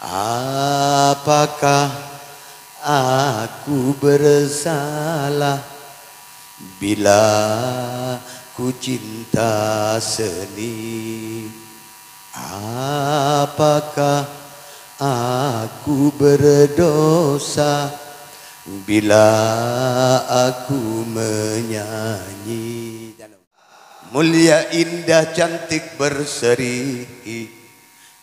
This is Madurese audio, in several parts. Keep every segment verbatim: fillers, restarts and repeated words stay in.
Apakah aku bersalah bila ku cinta seni? Apakah aku berdosa bila aku menyanyi? Mulia, indah, cantik, berseri,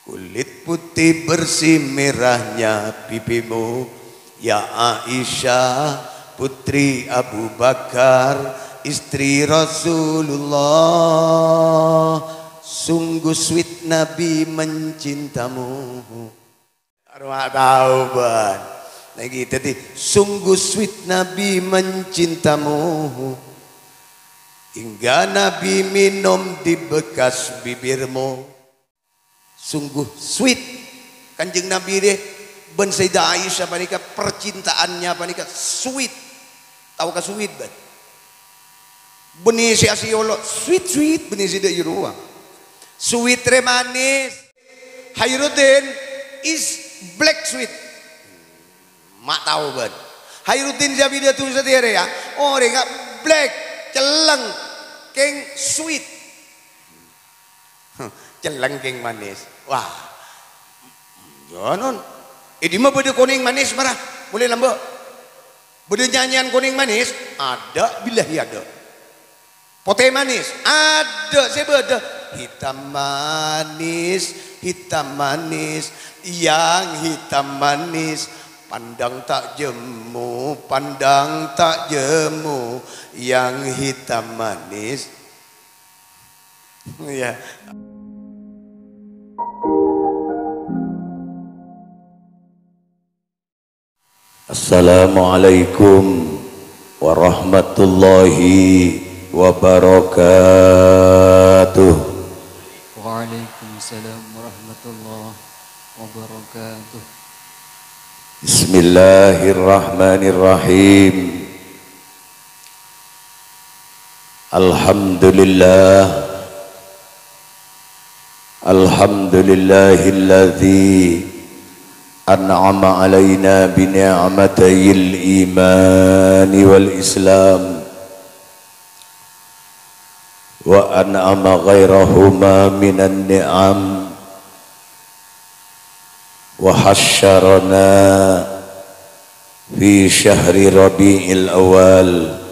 kulit putih, bersih merahnya pipimu, ya Aisyah, putri Abu Bakar, istri Rasulullah. Sungguh sweet Nabi mencintamu. Arwah tao, bân. Nèka dhâddhi, sungguh sweet Nabi mencintamu, hingga Nabi minum di bekas bibirmu. Sungguh sweet. Kanjeng Nabi rè bân Sayyidah Aisyah panèka, percintaannya panèka sweet. Tao ka sweet, bân? Bânnè sè asèolo, sweet, sweet, bânnè sè dâ' iyâ rowa. Sweet rè manis. Khairuddin is black sweet. Ma' tao, bân. Khairuddin sè abidhâ dhusâ satèya rèya, orèngnga black, celleng, kèng sweet. Celleng kèng manis. Wah. Yâ, non. È dimma bâdâ konèng manis mara? Molaè lambâ'. Bâdâ nyanyian konèng manis? Adâ', billahi adâ'. Potè manis? Adâ', sè bâdâ. Hitam manis, hitam manis, yang hitam manis. Pandang tak jemu, pandang tak jemu, yang hitam manis. Iyâ. Assalamualaikum warahmatullahi wabarakatuh. Waalaikumsalam warahmatullahi wabarakatuh. Bismillahirrahmanirrahim. Alhamdulillah. Alhamdulillahilladzi an'ama 'alaina bi ni'matayil imani wal islam, wa an'ama ghairahuma minan ni'am, wa hasyarana fi syahri Rabi'il Awal.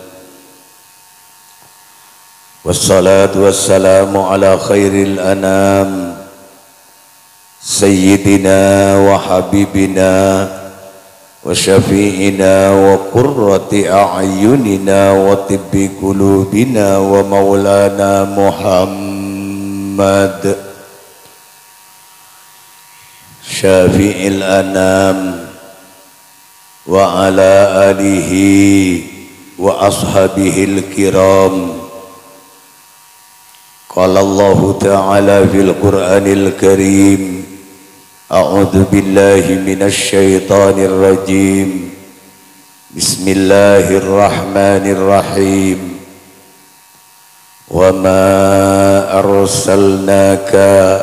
Wassalatu wassalamu ala khairil anam, sayyidina wa habibina wa syafi'ina wa qurrati a'yunina wa tibbi qulubina wa maulana Muhammad syafi'il anam, wa ala alihi wa ashabihil kiram. Qala Allahu ta'ala fil Qur'anil Karim, a'udzu billahi minasy syaithanir rajim. Bismillahirrahmanirrahim. Wa ma arsalnaka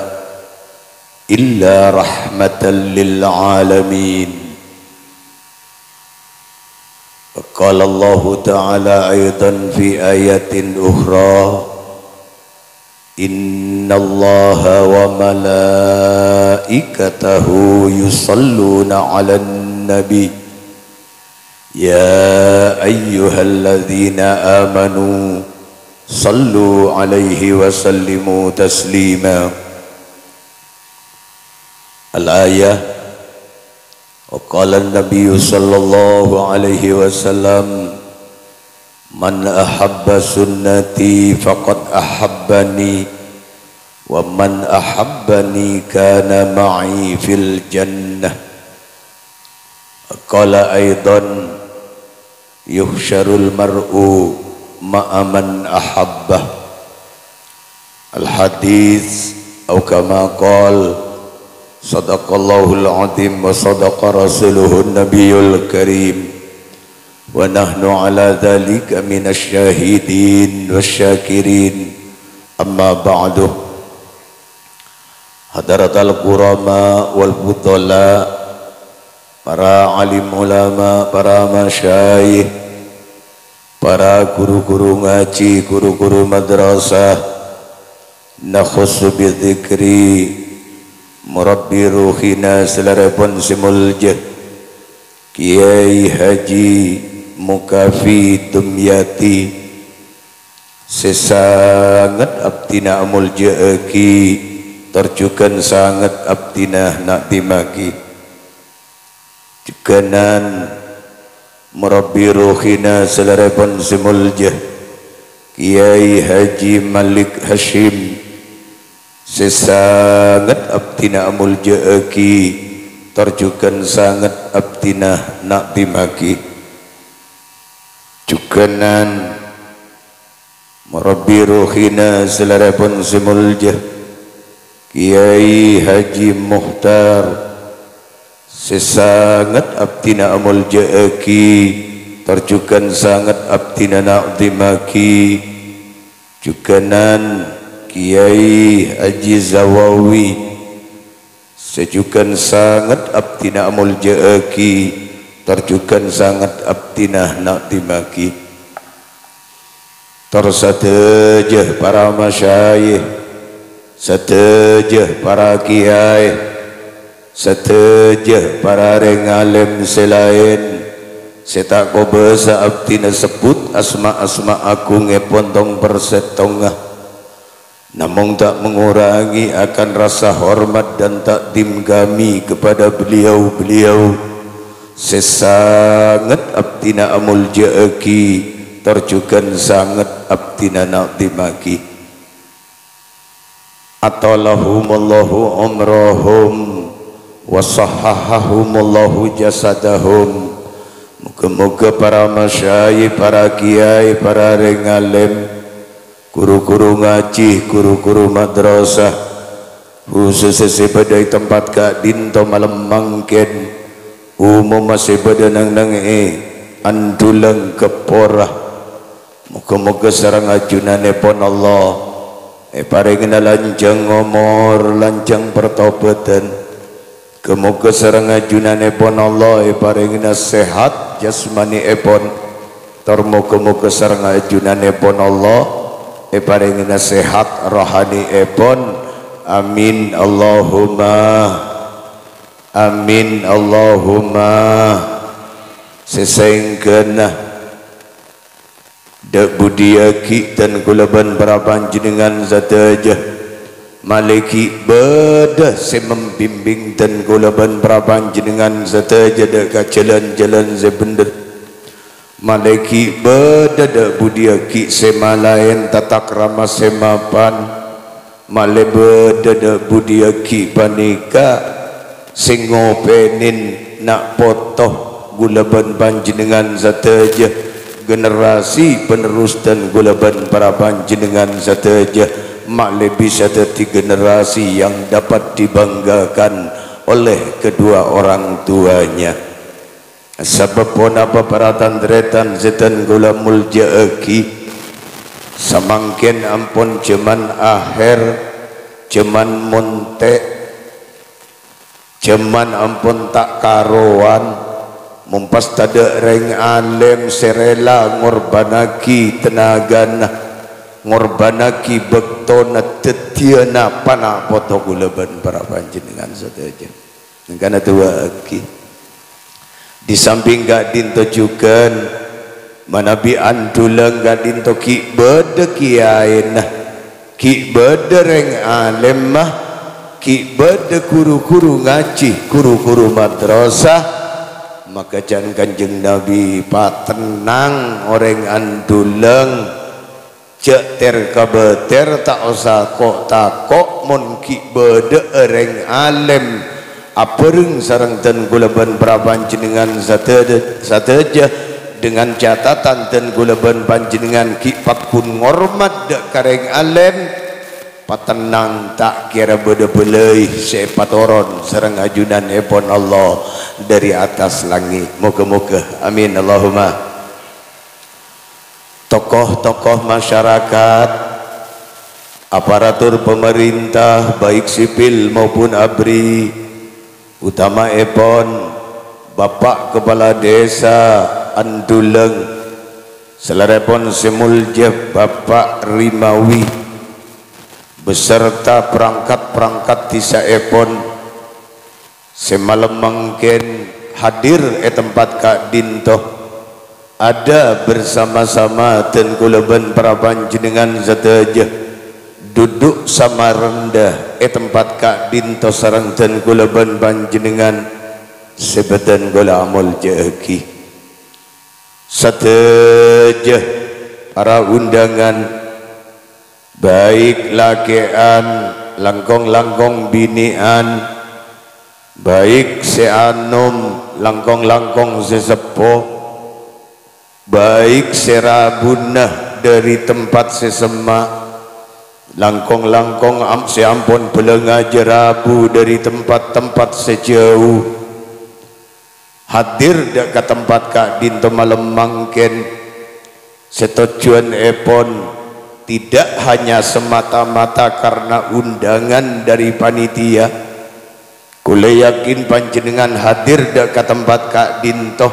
illa rahmatan lil alamin. Wa qala Allahu ta'ala aidan fi ayatin ukhra, innallaha wa malaikatahu yusalluna 'alan nabi. Ya ayyuhalladzina amanu, sallu 'alaihi wa sallimu taslima. Al-ayah, wa qala an-nabiyyu sallallahu alaihi wasallam, "Man ahabba sunnati faqad ahabbani, wa man ahabbani kana ma'i fil jannah." Qala aidan, "Yuhsyarul mar'u ma'a man ahabbah." Al-hadits, au kama qal, sadaqallahul azim wa sadaqa rasuluhun nabiyul karim. Wa nahnu ala dzalika minasy syahidin wasy syakirin. Amma ba'du. Hadaratal kurama wal fudala, para alim ulama, para masyayikh, para guru-guru ngaji, guru-guru madrasah, nakhussu bi dzikri murabbi ruhina, salèrèpon sè molja, Kiai Haji Mukafi Dumyati, sè sanget abdhina amolja'aghi, tor jhughân sanget abdhina na'dhimaghi. Jhughânan murabbi ruhina, salèrèpon sè molja, Kiai Haji Malik Hasyim, sè sanget abdhina amolja'aghi, tor jhughân sanget abdhina na'dhimaghi. Jhughânan murabbi ruhina, salèrèpon sè molja, Kiai Haji Muhtar, sè sanget abdhina amolja'aghi, tor jhughân sanget abdhina na'dhimaghi. Jhughânan Kiai Haji Zawawi, sè jhughân sanget abdhina amolja'aghi, tor jhughân sanget abdhina na'dhimaghi. Tor sadhâjâ para masyayikh, sadhâjâ para kiai, sadhâjâ para rèng alèm sè laèn, sè ta' kobâsa abdhina sebbhut asma-asma agungngèpon tong-persèttongnga. Namong ta' mengurangi akan rasa hormat dan takdim kami kepada beliau-beliau sè sanget abdhina amolja'aghi, tor jhughân sanget abdhina na'dhimaghi. Athalahumullahu umrahum wa sahhahahumullahu jasadahum. Moga-moga para masyayikh, para kiai, para rèng alèm, guru-guru ngaji, guru-guru madrasah, khususnya sè bâdâ è tempat ka'dinto malem mangkèn, umumma sè bâdâ neng-neng è Andulang Gapora. Moga-moga sareng ajunanèpon Allah èparèngana lanjhâng omor, lanjhâng partobâdhân. Moga-moga sareng ajunanèpon Allah èparèngana sehat jasmanièpon. Tor moga-moga sareng ajunanèpon Allah èparèngana sehat rohanièpon. Amin Allahumma. Amin Allahumma. Sè saèngghâna, dâ' budiyâ ghi' dân kaulâ bân para panjhennengngan sadhâjâ. Malè ghi' bâdâ sè mambimbing dân kaulâ bân para panjhennengngan sadhâjâ dâ' ka jhâlân-jhâlân sè bhendher. Malè ghi' bâdâ dâ' budiyâ ghi' sè malaèn tatakrama sè mapan. Malè bâdâ dâ' budiyâ ghi' panèka sè ngopènè na' poto kaulâ bân panjhennengngan sadhâjâ, generasi penerus dân kaulâ bân para panjhennengngan sadhâjâ, malè bisa dhâddhi generasi yang dapat dibanggakan oleh kedua orang tuanya. Sabâb ponapa para tan-tarètan sè dân kaulâ molja'aghi? Samangkèn ampon jhâman ahèr, jhâman montè', jhâman ampon ta' karowan. Mon pas tadâ' rèng alèm sè rèla ngorbhânnaghi tenagana, ngorbhânnaghi bâktona dhâddhiyâ na' pana' poto kaulâ bân para panjhennengngan sadhâjâ. Mangkana du'aaghi. Di samping ka'dinto jhughân, manabi Andulang ka'dinto ghi' bâdâ kiyaèna, ghi' bâdâ rèng alèmma, ghi' bâdâ ru-guru ngajhi, ru-guru madrasah, maka jhân Kanjeng Nabi patennang orèng Andulang. Jhâ' ter-kabâter, ta' osa ko'-tako' mon ghi' bâdâ'â rèng alèm abhâreng sareng dân kaulâ bân para panjhennengngan sadhâ-, sadhâjâ, dengan catatan dân kaulâ bân panjhennengngan ghi' pagghun ngormat dâ' ka rèng alèm, patennang ta' kèra bâdâ bâlâi sè èpatoron sareng ajunanèpon Allah dâri attas langngè'. Moghâ-moghâ. Amin, Allahumma. Tokoh-tokoh masyarakat, Aparatur pamarènta, baik sipil maupun ABRI, utamaèpon Bapak Kepala Desa Anduleng, salèrèpon sè molja Bapak Rimawi, beserta perangkat-perangkat dhisaèpon, sè malem mangkèn hadir è tempat ka'dinto, ada bersama-sama dân kaulâ bân para panjhennengngan sadhâjâ, duduk sama rendah è tempat ka'dinto sareng dân kaulâ bân panjhennengngan sè bâdhân kaulâ amoljâ'aghi. Sadhâjâ para undangan, baik lakè'an, langkong-langkong binè'an, baik sè anom, langkong-langkong sè seppo, baik sè rabuna dhâri tempat sè semma', langkong-langkong am-, sè ampon bâlângajâ rabu dhâri tempat-tempat sè jhâu. Hadir dâ' ka tempat ka'dinto malem mangkèn, sè tojjhuwânnèpon tidak hanya semata-mata karena undangan dhâri panitia. Kaulâ yakin panjhennengngan hadir dâ' ka tempat ka'dinto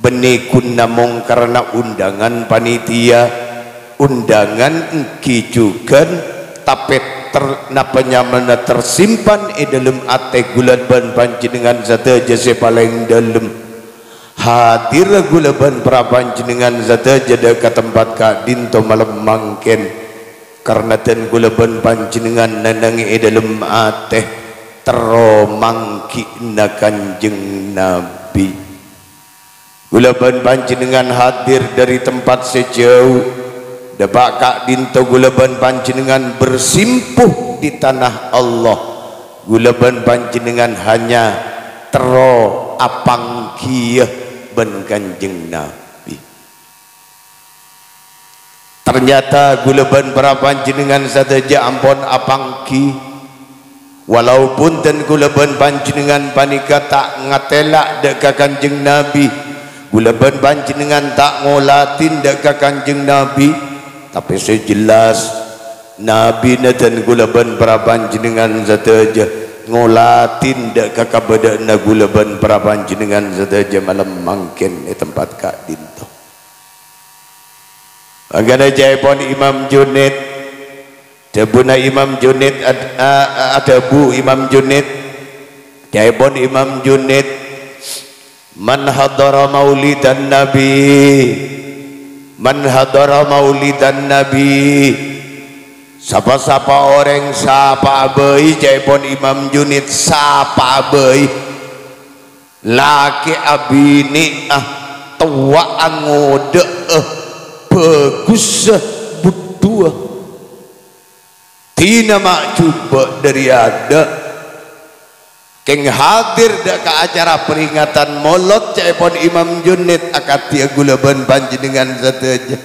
bânnè ghun namong karena undangan panitia, undangan èngghi jhughân, tapè ter-, napa nyamana tersimpan è dâlem atè kaulâ bân panjhennengngan sadhâjâ sè palèng dâlem. Hadir kaulâ bân para panjhennengngan sadhâjâ dâ' ka tempat ka'dinto malem mangkèn, karna dân kaulâ bân panjhennengngan nènangè è dâlem atè terro mangghi'na Kanjeng Nabi. Kaulâ bân panjhennengngan hadir dhâri tempat sè jhâu, dâpa' ka'dinto kaulâ bân panjhennengngan bersimpuh di tanah Allah. Kaulâ bân panjhennengngan hanya terro apangghiyâ bân Kanjeng Nabi. Ternyata kaulâ bân para panjhennengngan sadhâjâ ampon apangghi. Walaupun dân kaulâ bân panjhennengngan panèka ta' ngatèla' dâ' ka Kanjeng Nabi, kaulâ bân panjhennengngan ta' ngoladhin dâ' ka Kanjeng Nabi, tapè sè jelas, Nabina dân kaulâ bân para panjhennengngan sadhâjâ ngoladhin dâ' ka kabâdâ'ânna kaulâ bân para panjhennengngan sadhâjâ malem mangkèn è tempat ka'dinto. Mangkana ca'èpon Imam Junaid, dhâbuna Imam Junaid ad-, a-, a-, adhâbu Imam Junaid, ca'èpon Imam Junaid, "Man hadhara maulidan Nabi, man hadhara maulidan Nabi." Sapa-sapa orèng, sapa'a bhâi, ca'èpon Imam Junaid, sapa'a bhâi. Lakè' abinè'a, towa'a ngodâ'â, bhâghussa bhuddhuwâ. Dinah ma' jhubâ' dhâri adâ'. Kèng hadir dâ' ka acara peringatan Molod ca'èpon Imam Junaid akadhi kaulâ bân panjhennengngan sadhâjâ.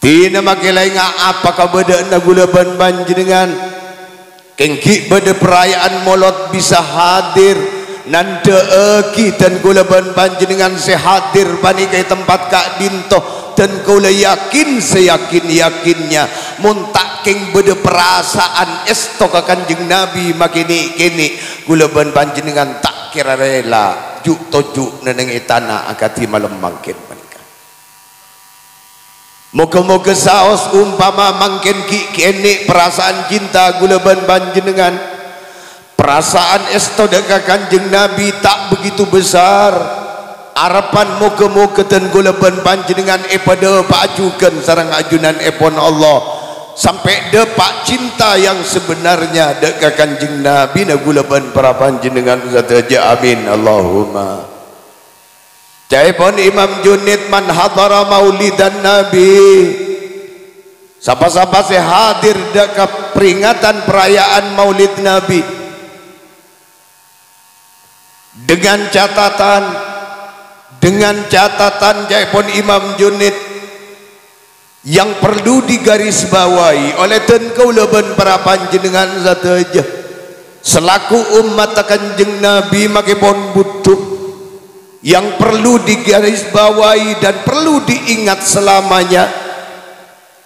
Dinah makè laèngnga apa kabâdâ'ânna kaulâ bân panjhennengngan. Kèng ghi' bâdâ paraya'an Molod bisa hadir, nandhâ'aghi dân kaulâ bân panjhennengngan sè hadir panèka è tempat ka'dinto, dân kaulâ yakin seyakin-yakinnya, mon ta' kèng bâdâ parasa'an èsto ka Kanjeng Nabi makè nè'-kènè', kaulâ bân panjhennengngan ta' kèra rèla ju'-toju' nènangè tana akadhi malem mangkèn panèka. Moghâ-moghâ saos umpama mangkèn ghi' kènè' parasa'an cinta kaulâ bân panjhennengngan. Parasa'an èsto dâ' ka Kanjeng Nabi ta' begitu besar. Arebbhân moghâ-moghâ dân kaulâ bân panjhennengngan èpadâpa'a jhughân sareng ajunanèpon Allah. Sampè' dâpa' cinta yang sebenarnya dâ' ka Kanjeng Nabina kaulâ bân para panjhennengngan sadhâjâ. Amin. Allahumma. Ca'èpon Imam Junaid, "Man hadhara maulidan Nabi." Sapa-sapa sè hadir dâ' ka peringatan perayaan Maulid Nabi. Dengan catatan, dengan catatan, ca'èpon Imam Junaid, yang perlu digarisbawahi oleh dân kaulâ bân para panjhennengngan sadhâjâ, selaku ommatta Kanjeng Nabi makè pon bhuddhu, yang perlu digarisbawahi dan perlu diingat selamanya,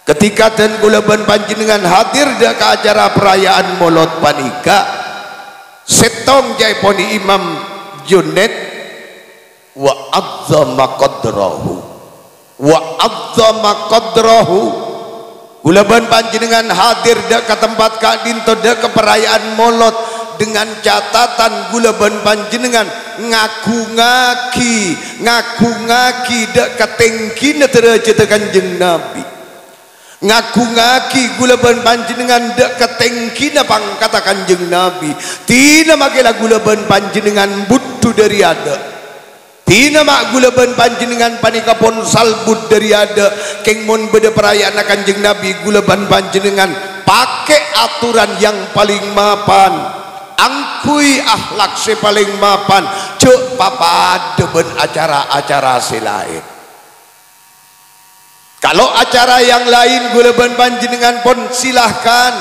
Ketika dân kaulâ bân panjhennengngan hadir dâ' ka acara perayaan Molod panèka, sèttong ca'èpon Imam Junaid, "Wa 'azzama qadrahu. Wa 'azzama qadrahu." Kaulâ bân panjhennengngan hadir dâ' ka tempat ka'dinto dâ' ka perayaan Molod dengan catatan kaulâ bân panjhennengngan ngagungngaghi, ngagungngaghi dâ' ka tèngghina dârâjhâddhâ Kanjeng Nabi. Ngagungngaghi kaulâ bân panjhennengngan dâ' ka tèngghina pangkaddhâ Kanjeng Nabi. Dinah makè la kaulâ bân panjhennengngan budhu dâri adâ'. Dinah ma' kaulâ bân panjhennengngan panèka pon salbut dâri adâ'. Kèng mon bâdâ parayaanna Kanjeng Nabi, kaulâ bân panjhennengngan pakè aturan yang paling mapan. Angghuy akhlak sè palèng mapan, jhâ' papadâ bân acara-acara sè laèn. Kalau acara yang lain, kaulâ bân panjhennengngan pon silahkan.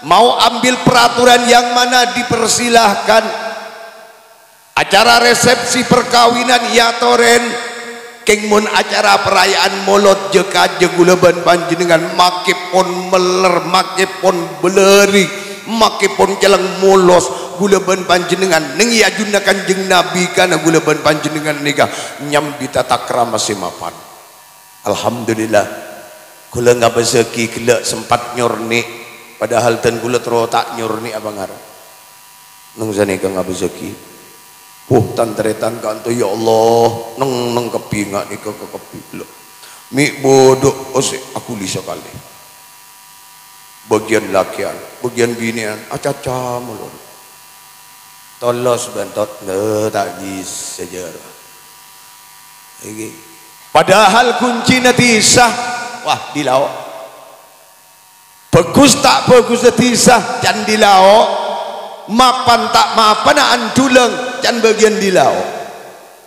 Mau ambil peraturan yang mana, dipersilahkan. Acara resepsi perkawinan, iyâ torè. Kèng mon acara perayaan Molod, jhâ' kajâ kaulâ bân panjhennengngan makè pon mèller, makè pon bâlâri, makè pon cellèng molos. Kaulâ bân panjhennengngan neng è ajunna Kanjeng Nabi, karana kaulâ bân panjhennengngan nèka nyambi tatakrama sè mapan. Alhamdulillah. Kaulâ ngabâssaghi ghellâ' sempat nyurni', padahal dân kaulâ terro ta' nyurni' apa ngara. Neng sanèka ngabâssaghi. Puh, tan-tarètan ka'anto, ya Allah, neng-neng kabbhi nga' nèka ka kabbhi ghellâ'. Mè' bâdâ osè aghuli sakalè. Bâgiyân lakèyan, bâgiyân binè'an, acaca malolo. Tolos bân tot, lho, ta' bisa, jâr. Iki. Padahal kuncina dhisa, wah, dilao'. Bhâghus ta' bhâghussa dhisa, can dilao'. Mapan ta' mapanna anḍhulâng, can bâgiyân dilao'.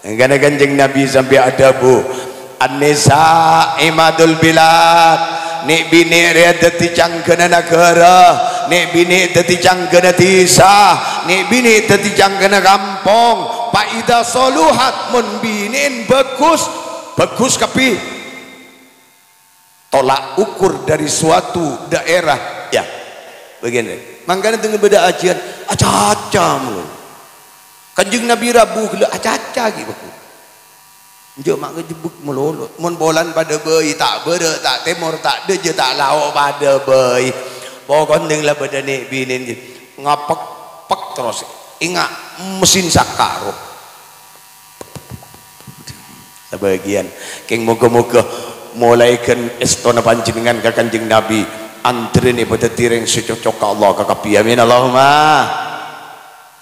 Èngghâna Kanjeng Nabi sampè' adhâbu, "An-nisa imadul bilad." Nè'-binè' rèya dhâddhi cangghâna naghârâ, nè'-binè' dhâddhi cangghâna dhisa, nè'-binè' dhâddhi cangghâna kampong. Fa idza saluhat, mon binè'en bhâghus, bhâghus kabbhi. Tolak ukur dari suatu daerah, ya. Bâgiyân rè. Mangkana dengan bâdâ ajiyân, acaca malolo. Kanjeng Nabi rabu ghellâ' acaca ghi' bhâghus. Enjâ' ma' ngajhebbhâk malolo. Mon polana padâ bhâi, ta' bârâ', ta' tèmor, ta' dâjâ, ta' lao', padâ bhâi. Pokok neng la bâdâ nè'-binè'en ghi'. Ngapèk-pèk terros. Enga' mesin sakaro. Sabâgiyân. Kèng moghâ-moghâ molaè ghân èstona panjhennengngan ka Kanjeng Nabi, anḍrèna èpadhâddhi rèng sè cocok ka Allah kakabbhi. Amin, Allahumma.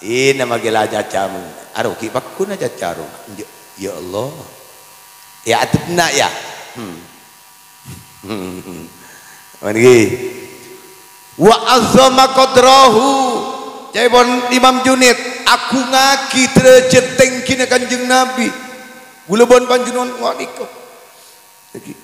Ina magila cacamu. Aro ghi' pagghun acaca ro. Ya, ya Allah. Ya adebna ya. Hmm. Mangkèn. "Wa 'azzama qadrahu." Ca'èpon Imam Junaid, agungngaghi dârâjhât tèngghina Kanjeng Nabi. Kaulâ bân panjhennengngan ghânèka. Lagi.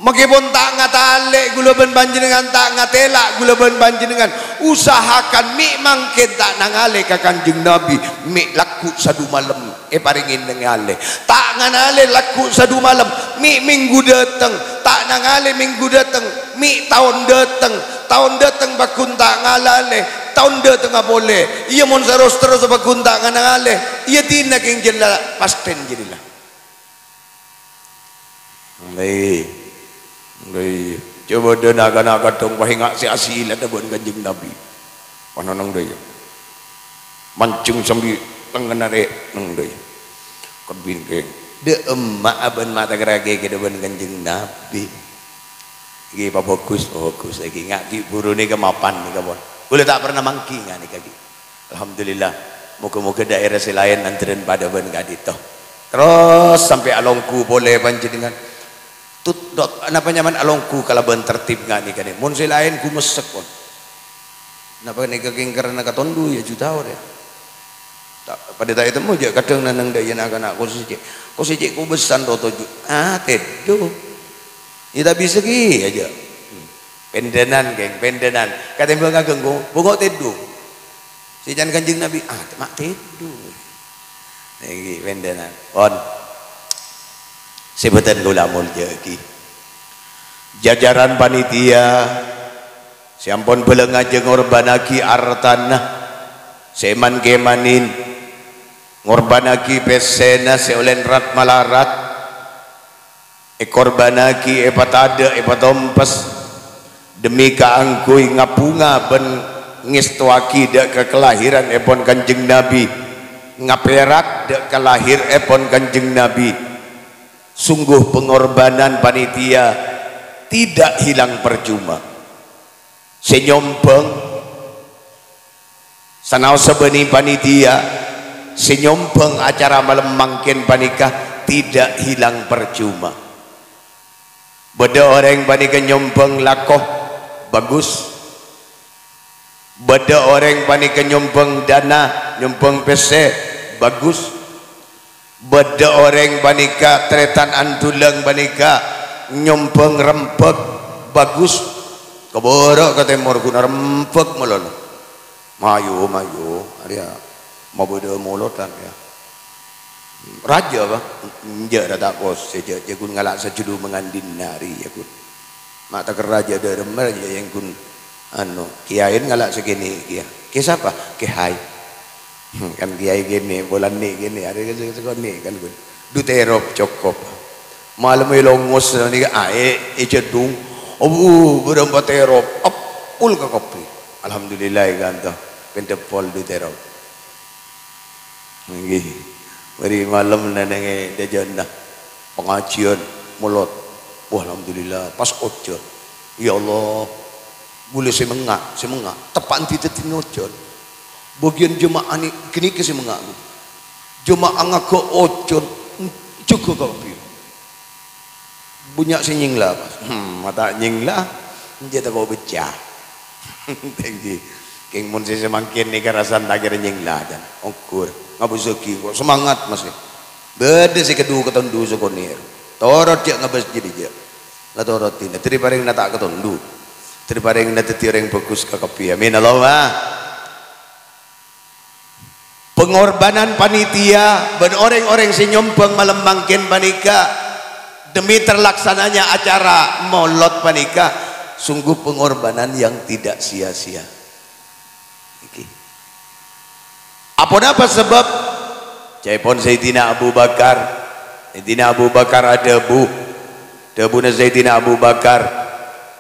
Makèpon ta' ngatalè, kaulâ bân panjhennengngan ta' ngatèla', kaulâ bân panjhennengngan usahakan mè' mangkèn ta' nangalè ka Kanjeng Nabi, mè' lagghu' sadu malem. Èparèngè nangalè. Ta' nganalè lagghu' sadu malem, mè' mènggu dâteng. Ta' nangalè mènggu dâteng, mè' taon dâteng. Taon dâteng pagghun ta' nganalè, taon dâtengnga polè. Iyâ, mon saros-terros pagghun ta' nganalè, iyâ dinah kèng jâlla pastèn jârèya. Ngghi. Ngghi. Coba dâ' na'-kana' kadhâng paènga' sè asila bân Kanjeng Nabi. Mana nang dâ' iyâ. Manjheng sambi tengnganna rè' nang dâ' iyâ. Kèng bingkèng. Dâ' emma' bân mata kerraghi kèdâ bân Kanjeng Nabi. Iki pabhâghus, pabhâghus iki. Nga' ghi' buru nèka mapan nèka pon. Kaulâ ta' pernah mangghi nga' nèka ghi'. Alhamdulillah. Moghâ-moghâ daerah sè laèn anḍrân padâ bân ka'ḍinto. Terros sampè' alongghu polè panjhennengngan. Tut-, dot, napa nyamana alongghu kalabân tertib nga' nèka nè. Mon sè laèn ghumessek, pon. Napa nèka kèng karana katonḍhu, ya, juta orèng. Ta-, padâ ta' ètemmo, jâ' kadhâng nang dâ' iyâ na'-kana' kosè cè'. Kosè cè' kobâsan roto ju-, ah, tèḍung. Ya, ta' bisa kèya, jâ'. Hmm. Pènḍânan, kèng, pènḍânan. Katèmbhâng agânggu, bhungo tèḍung. Sè can Kanjeng Nabi, ah, ma' tèḍung. Nèka pènḍânan. Pon. Sè bhâdhân kaulâ molja'aghi. Jajaran panitia sè ampon bâlângajâ ngorbhânnaghi artana sè man-kèmanin, ngorbhânnaghi pèssèna sè ollè rat-malarat, èkorbhânnaghi, èpatadâ', èpatompes, dhemmi kaangghuy ngabhunga bân ngèstowaghi dâ' ka kalahiranèpon Kanjeng Nabi, ngapèrak dâ' ka lahirèpon Kanjeng Nabi. Sungguh pengorbanan panitia tidak hilang percuma. Sè nyombhâng, sanaossa bânnè panitia sè nyombhâng acara malem mangkèn panèka tidak hilang percuma. Bâdâ orèng panèka nyombhâng lako, bagus. Bâdâ orèng panèka nyombhâng dana, nyombhâng pèssè, bagus. Bâdâ orèng panèka tarètan andulang panèka nyombhâng rembhâk, bagus. Kabârâ' ka tèmor ghun rembhâk malolo. Mayu, mayu, arèya mabâdâ molodhân, yâ. Rajâ, apa? Enjâ', ra ta' kosè, jâ', jâ' ghun ngala' sajudhu mangandina arèya, ghun. Ma' takerra jâ' dâremma, jâ' yang ghun, anu, kèyaèn ngala' sakènè' kèya. Kè sapa? Kè Hai. Kan kèyaè kènè', polana kènè', arèya sakonè' kan, ghun. Du terop cokop. Malem è longos nèka aè', è jhâdhung. Abu, bârâmpa terop, eppol ka kopi. Alhamdulillah, è kanto. Pènta pol du terop. Ngghi. Mari malem nèng è dâjâna. Pangajiyân, molod. Wah, alhamdulillah, pas ojhân. Ya Allah, ghulâ sè mengnga', sè mengnga'. Teppa'na dhâddhina ojhân. Bâgiyân jema'ah nè-, ghânèka sè mengnga'. Jema'ah ngaghâ ojhân, jâgâ kabbhi. Bânnya' sè nyèngla, pas. Hmm, ma' ta' nyèngla, enjâ' tako' beccah. Tèngghi. Kèng mon sè samangkèn nèka rassana ta' kèra nyèngla, jân. Ongghur. Ngabâssaghi, kok semangat masih. Bâdâ sè kadhu katondhu sakonè'. Torot jâ' ngabâs jârèya jâ'. La torot dina. Dhâri parèngna ta' katondhu. Dhâri parèngna dhâddhi orèng bhâghus kakabbhi. Amin. Allahumma. Pengorbanan panitia bân orèng-orèng sè nyombhâng malem mangkèn panèka demi terlaksananya acara molod panèka sungguh pengorbanan yang tidak sia-sia. Ngghi. Aponapa sabâb? Ca'èpon Sayyidina Abu Bakar. Sayyidina Abu Bakar adhâbu, dhâbuna Sayyidina Abu Bakar,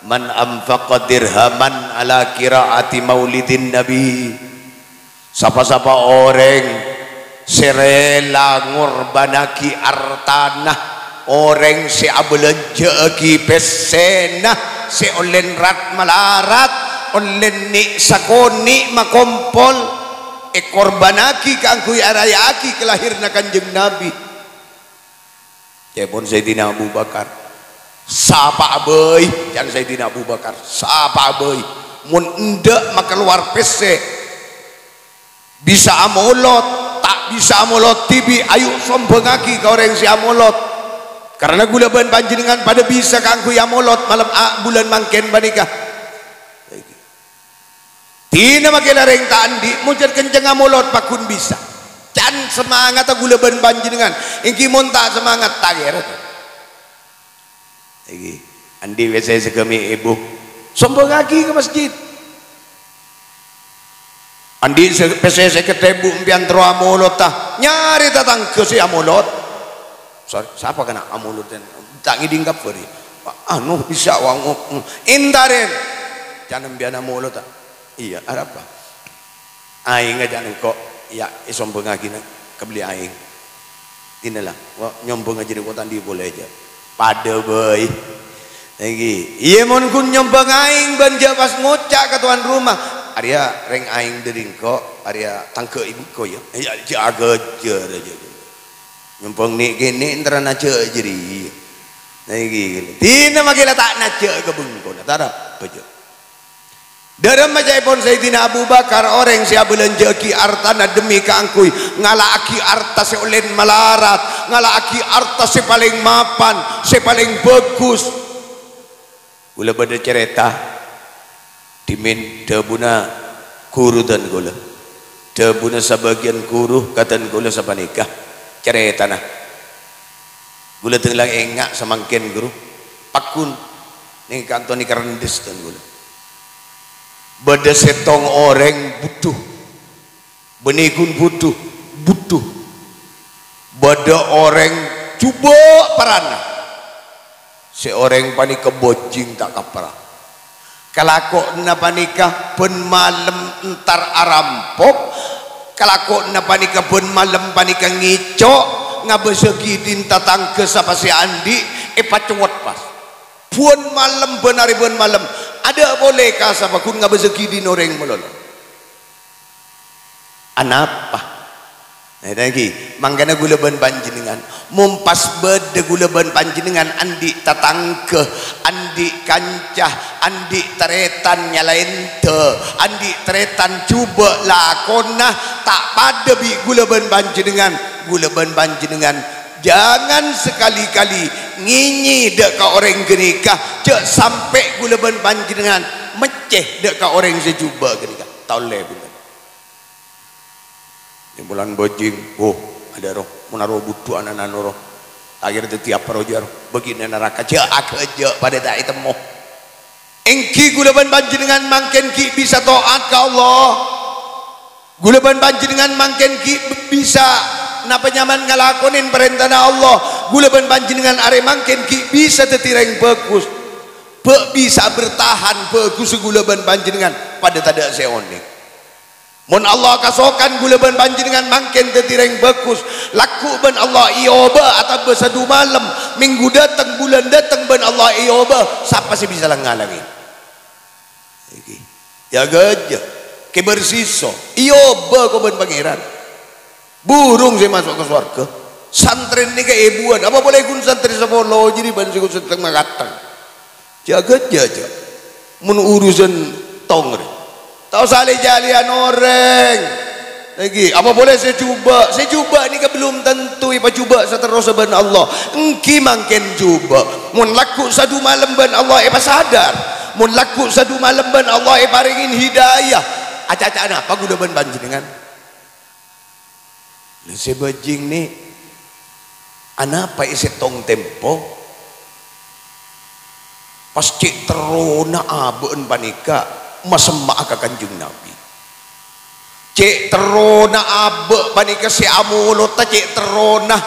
"Man anfaqa dirhaman ala qira'ati maulidin Nabi." Sapa-sapa orèng sè rèla ngorbhânnaghi artana, orèng sè abâlânjhâ'aghi pèssèna sè ollè rat-malarat, ollè nè'-sakonè' makompol, èkorbhânnaghi kaangghuy araya'aghi kalahèranna Kanjeng Nabi. Ca'èpon Sayyidina Abu Bakar, "Sapa'a bhâi," ca'na Sayyidina Abu Bakar, "sapa'a bhâi, mon endâ' makalowar pèssè, bisa amolod, ta' bisa amolod dhibi', ayu sombhângaghi ka orèng sè amolod. Karana ghulâ bân panjhennengngan padâ bisa kaangghuy amolod malem a-, bulân mangkèn panèka." Dina makè la rèng ta' andi', mon jhât kencengnga molod pagghun bisa. Can samangatta ghulâ bân panjhennengngan, èngghi mon ta' samangat, ta' kèra. Èngghi, andi' pèssè saghâmè' èbu, sombhângaghi ka masjid. Andi' sè, pèssè sèket èbu empèyan terro amolod, ta? Nyarè tatangghâ sè amolod. Sorry, sapa kana' amolod? Ta' ngèdhing kabhâr, yâ. Anu, bisa, wa-, ngo-, ngo-, èntarè. Can empèyan amolod, ta? Iyâ, arapa? Aèng ajâ' engko', yâ, èsombhângaghi nèng, kabelli aèng. Dina la, wa-, nyombhâng ajâ' engko' ta' andi' polè jâ'. Padâ bhâi. Èngghi. Iyâ, mon ghun nyombhâng aèng bân jâ' pas ngoca' ka towan roma, "Arèya rèng aèng dâri engko', arèya tangghâ engko', yâ." Yâ, jâ' aghâjâr ajâ'. Nyombhâng nè'-kènè' èntarana jâ' jârèya. Èngghi. Dina makè la ta' najâ' ka bengkona, ta' arapa jâ'. Dâremma ca'èpon Sayyidina Abu Bakar, orèng sè abâlânjhâ'aghi artana dhemmi kaangghuy ngala'aghi arta sè ollèna malarat, ngala'aghi arta sè palèng mapan, sè palèng bhâghus. Kaulâ bâdâ carèta, dhimèn dhâbuna ghuru dân kaulâ. Dhâbuna sabâgiyân ghuru ka dân kaulâ sapanèka carètana. Kaulâ dâng-, la enga' samangkèn, ghuru. Pagghun. Nèng kanto nèka rendhes, ton kaulâ. Bâdâ sèttong orèng bhudhu. Bânnè ghun bhudhu, bhudhu. Bâdâ orèng jhubâ' parana. Sè orèng panèka bhâjing ta' kapra. Kalakowanna panèka bân malem entar arampok. Kalakowanna panèka bân malem panèka ngèco', ngabâsaghi dhin tatangghâ sapa sè andi', èpacowot pas. Bân malem, bân arè bân malem, adâ' polè ka sapa ghun ngabâsaghi dhin orèng malolo. Anapa? Nah, èngghi, mangkana kaulâ bân panjhennengngan, mon pas bâdâ kaulâ bân panjhennengngan andi' tatangghâ, andi' kanca, andi' tarètan nyalaèn dâ, andi' tarètan jhubâ' lakona ta' padâ bi' kaulâ bân panjhennengngan, kaulâ bân panjhennengngan jangan sekali-kali ngènyè dâ' ka orèng ghânèka, jhâ' sampè' kaulâ bân panjhennengngan meccè dâ' ka orèng sè jhubâ' ghânèka. Ta' ollè, bhunten. Nèng bulân bhâjing, oh, adâ' ro, mon aro bhudhu ana'na ro. Ta' kèra dhâddhi apa ro jâ' ro, bâgiyânna naraka, jhâ' aghâjâ' padâ ta' ètemmo. Èngghi kaulâ bân panjhennengngan mangkèn ghi' bisa to'at ka Allah. Kaulâ bân panjhennengngan mangkèn ghi' b-, bisa napa nyaman ngalakonè parèntana Allah. Kaulâ bân panjhennengngan arè mangkèn ghi' bisa dhâddhi rèng bhâghus. Bâ' bisa bertahan bhâghus kaulâ bân panjhennengngan padâ tadâ' sè onèng. Mon Allah kasokan kaulâ bân panjhennengngan mangkèn dhâddhi rèng bhâghus, lagghu' bân Allah èobâ atamba sadu malem, mènggu dâteng, bulân dâteng bân Allah èobâ, sapa sè bisa lang-ngalangè? Iki. Jâgâ, jâ. Kèbâr siso, èobâ ko bân Pangèran. Burung sè maso' ka sowarghâ. Santrè nèka èbuwân, apa polè ghun santrè sapolo jârèya bân sè ghun sè tèng makatteng. Jâgâ, jâ, jâ. Mon urusan tong rè. Ta' osa lè-jâlèyan orèng. Lagi, apa polè sè jhubâ'? Sè jhubâ' nèka belum tentu èpajhubâ' saterrossa bân Allah. Èngghi mangkèn jhubâ'. Mon lagghu' sadu malem bân Allah èpasadar. Mon lagghu' sadu malem bân Allah èparèngè hidayah. Aca'-ca'an apa kaulâ bân panjhennengngan? Lha, sè bhâjing nè, anapa è sèttong tempo pas cè' terrona abâ'na panèka masemma'a ka Kanjeng Nabi? Cè' terrona abâ' panèka sè amolodhâ cè' terrona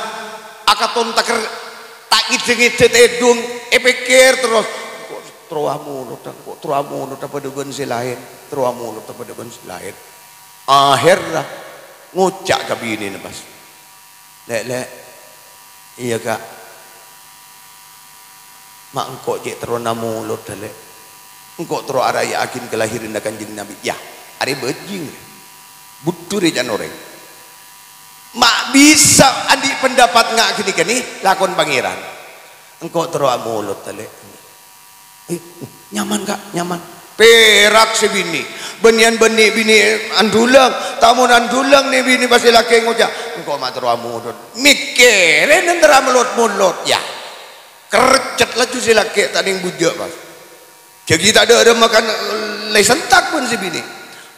akaton taker ta' ngèdhâ-ngèdhâ tèdung, èpèkkèr terros, "Engko' terro amolodhâ, engko' terro amolodhâ padâ bân sè laèn, terro amolodhâ padâ bân sè laèn." Ahèrra ngoca' ka binèna, pas, "Lè', Lè'." "Iyâ, Ka'." "Ma' engko' cè' terrona molodhâ, Lè'. Engko' terro araya'aghin kalahèranna Kanjeng Nabi." Yâ, arè bhâjing, rè. Bhudhu rè can orèng. Ma' bisa andi' pendapat nga' ghânèka nè, lakon Pangèran. "Engko' terro amolodhâ, Lè'." "Eh, nyaman, Ka', nyaman." Pèrak sè binè'. Bânnèyan bânnè' binè' andulang. Ta' mon andulang nè binè' pas sè lakè ngoca', "Engko' ma' terro amolod." Mèkkèrè nèng terro amolod-molod, yâ. Kercet laju sè lakè' ta' nèng bujâ', pas. Jâghi ta' dâ' remma kan lè sentak bân sè binè'.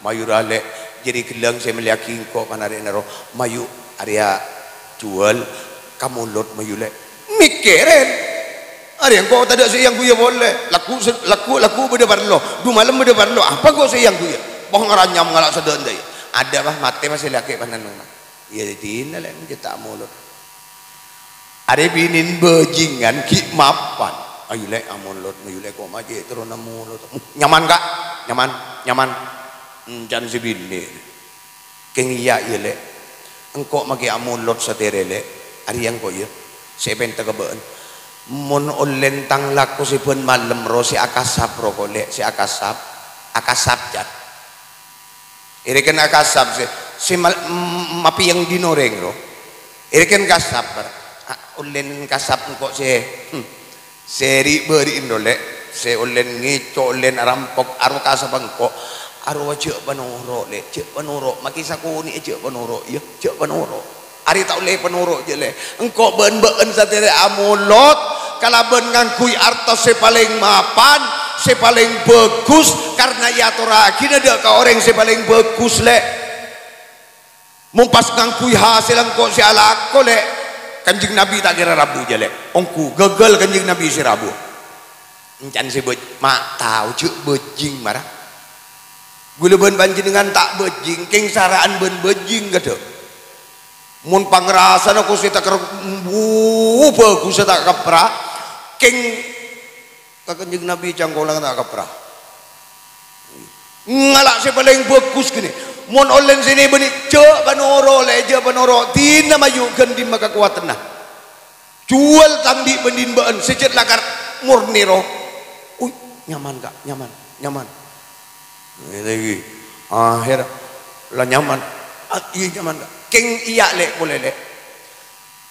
"Mayu ra, Lè', jârèya ghellâng sè mellèyaghi engko' panarè'na ro. Mayu, arèya juwâl, kamolod mayu, Lè'." Mèkkèrè. "Arèya engko' tadâ' sè èangghuya polè. Lagghu' se-, lagghu', lagghu' bâdâ parlo. Du malem bâdâ parlo. Apa engko' sè èangghuya? Poh ngaranyam ngala' sadhâjâ, yâ." "Adâ', Bah, matè, Bah, sè lakè' panennengnga." "Iyâ, dina, Lè', mon cè' ta' molod." Arè binèna bhâjingan ghi' mapan. "Ayu, Lè', amolod, mayu, Lè', ko' ma' cè' terrona molod." "Nyaman, Ka', nyaman, nyaman." Encan sè binè'. "Kèng iyâ, iyâ, Lè'. Engko' makè amolod satèrè, Lè'. Arèya engko', yâ, sè èpènta ka bâ'na. Mon ollèna tang lako sè bân malem ro, sè akasap ro ko', Lè', sè akasap. Akasap, can." Èrèken akasap sè, sè mal-, m-, mapèyang dhin orèng, ro. Èrèken kasap, a-, ollèna kasap engko' sè, hmm, sè ri'-bâri'na, ro, Lè', sè ollèna ngèco', ollèna arampok, aro kasap engko'. Arowa jhâ' panoro', Lè', jhâ' panoro', makè sakonè'è jhâ' panoro', yâ, jhâ' panoro'. Arè ta' ollè panoro', jhâ', Lè'. Engko' bân bâ'na satèrè amolod kalabân ngangghuy arta sè palèng mapan, sè palèng bhâghus, karna èatorraghina dâ' ka orèng sè palèng bhâghus, Lè'. Mon pas ngangghuy hasèl engko' sè alako, Lè', Kanjeng Nabi ta' kèra rabu, jhâ', Lè'. Ongghu, ghâghâl Kanjeng Nabi sè rabu. Encan sè bâj-, ma' tao jhâ' bhâjing mara. Ghulâ bân panjhennengngan ta' bhâjing, kèng sara'an bân bhâjing kadhâ'. Mon pangrasana kosè takèr, mbu, bhâghussa ta' kapra, kèng ka Kanjeng Nabi cangkolang ta' kapra. Ngala' sè palèng bhâghus ghânè. Mon ollèna sè nè bânnè, jhâ' panoro', Lè', jhâ' panoro'. Dinah mayu' ghân dimma kakowadhânna. Juwâl tang dhi' bân dinbâ'ân sè jhât lakar mornè, ro. Uy, nyaman, Ka', nyaman, nyaman. Ngènè ghi. Akhèr la nyaman. Ah, iyâ, nyaman, Ka'. Kèng iyâ, Lè', polè, Lè'.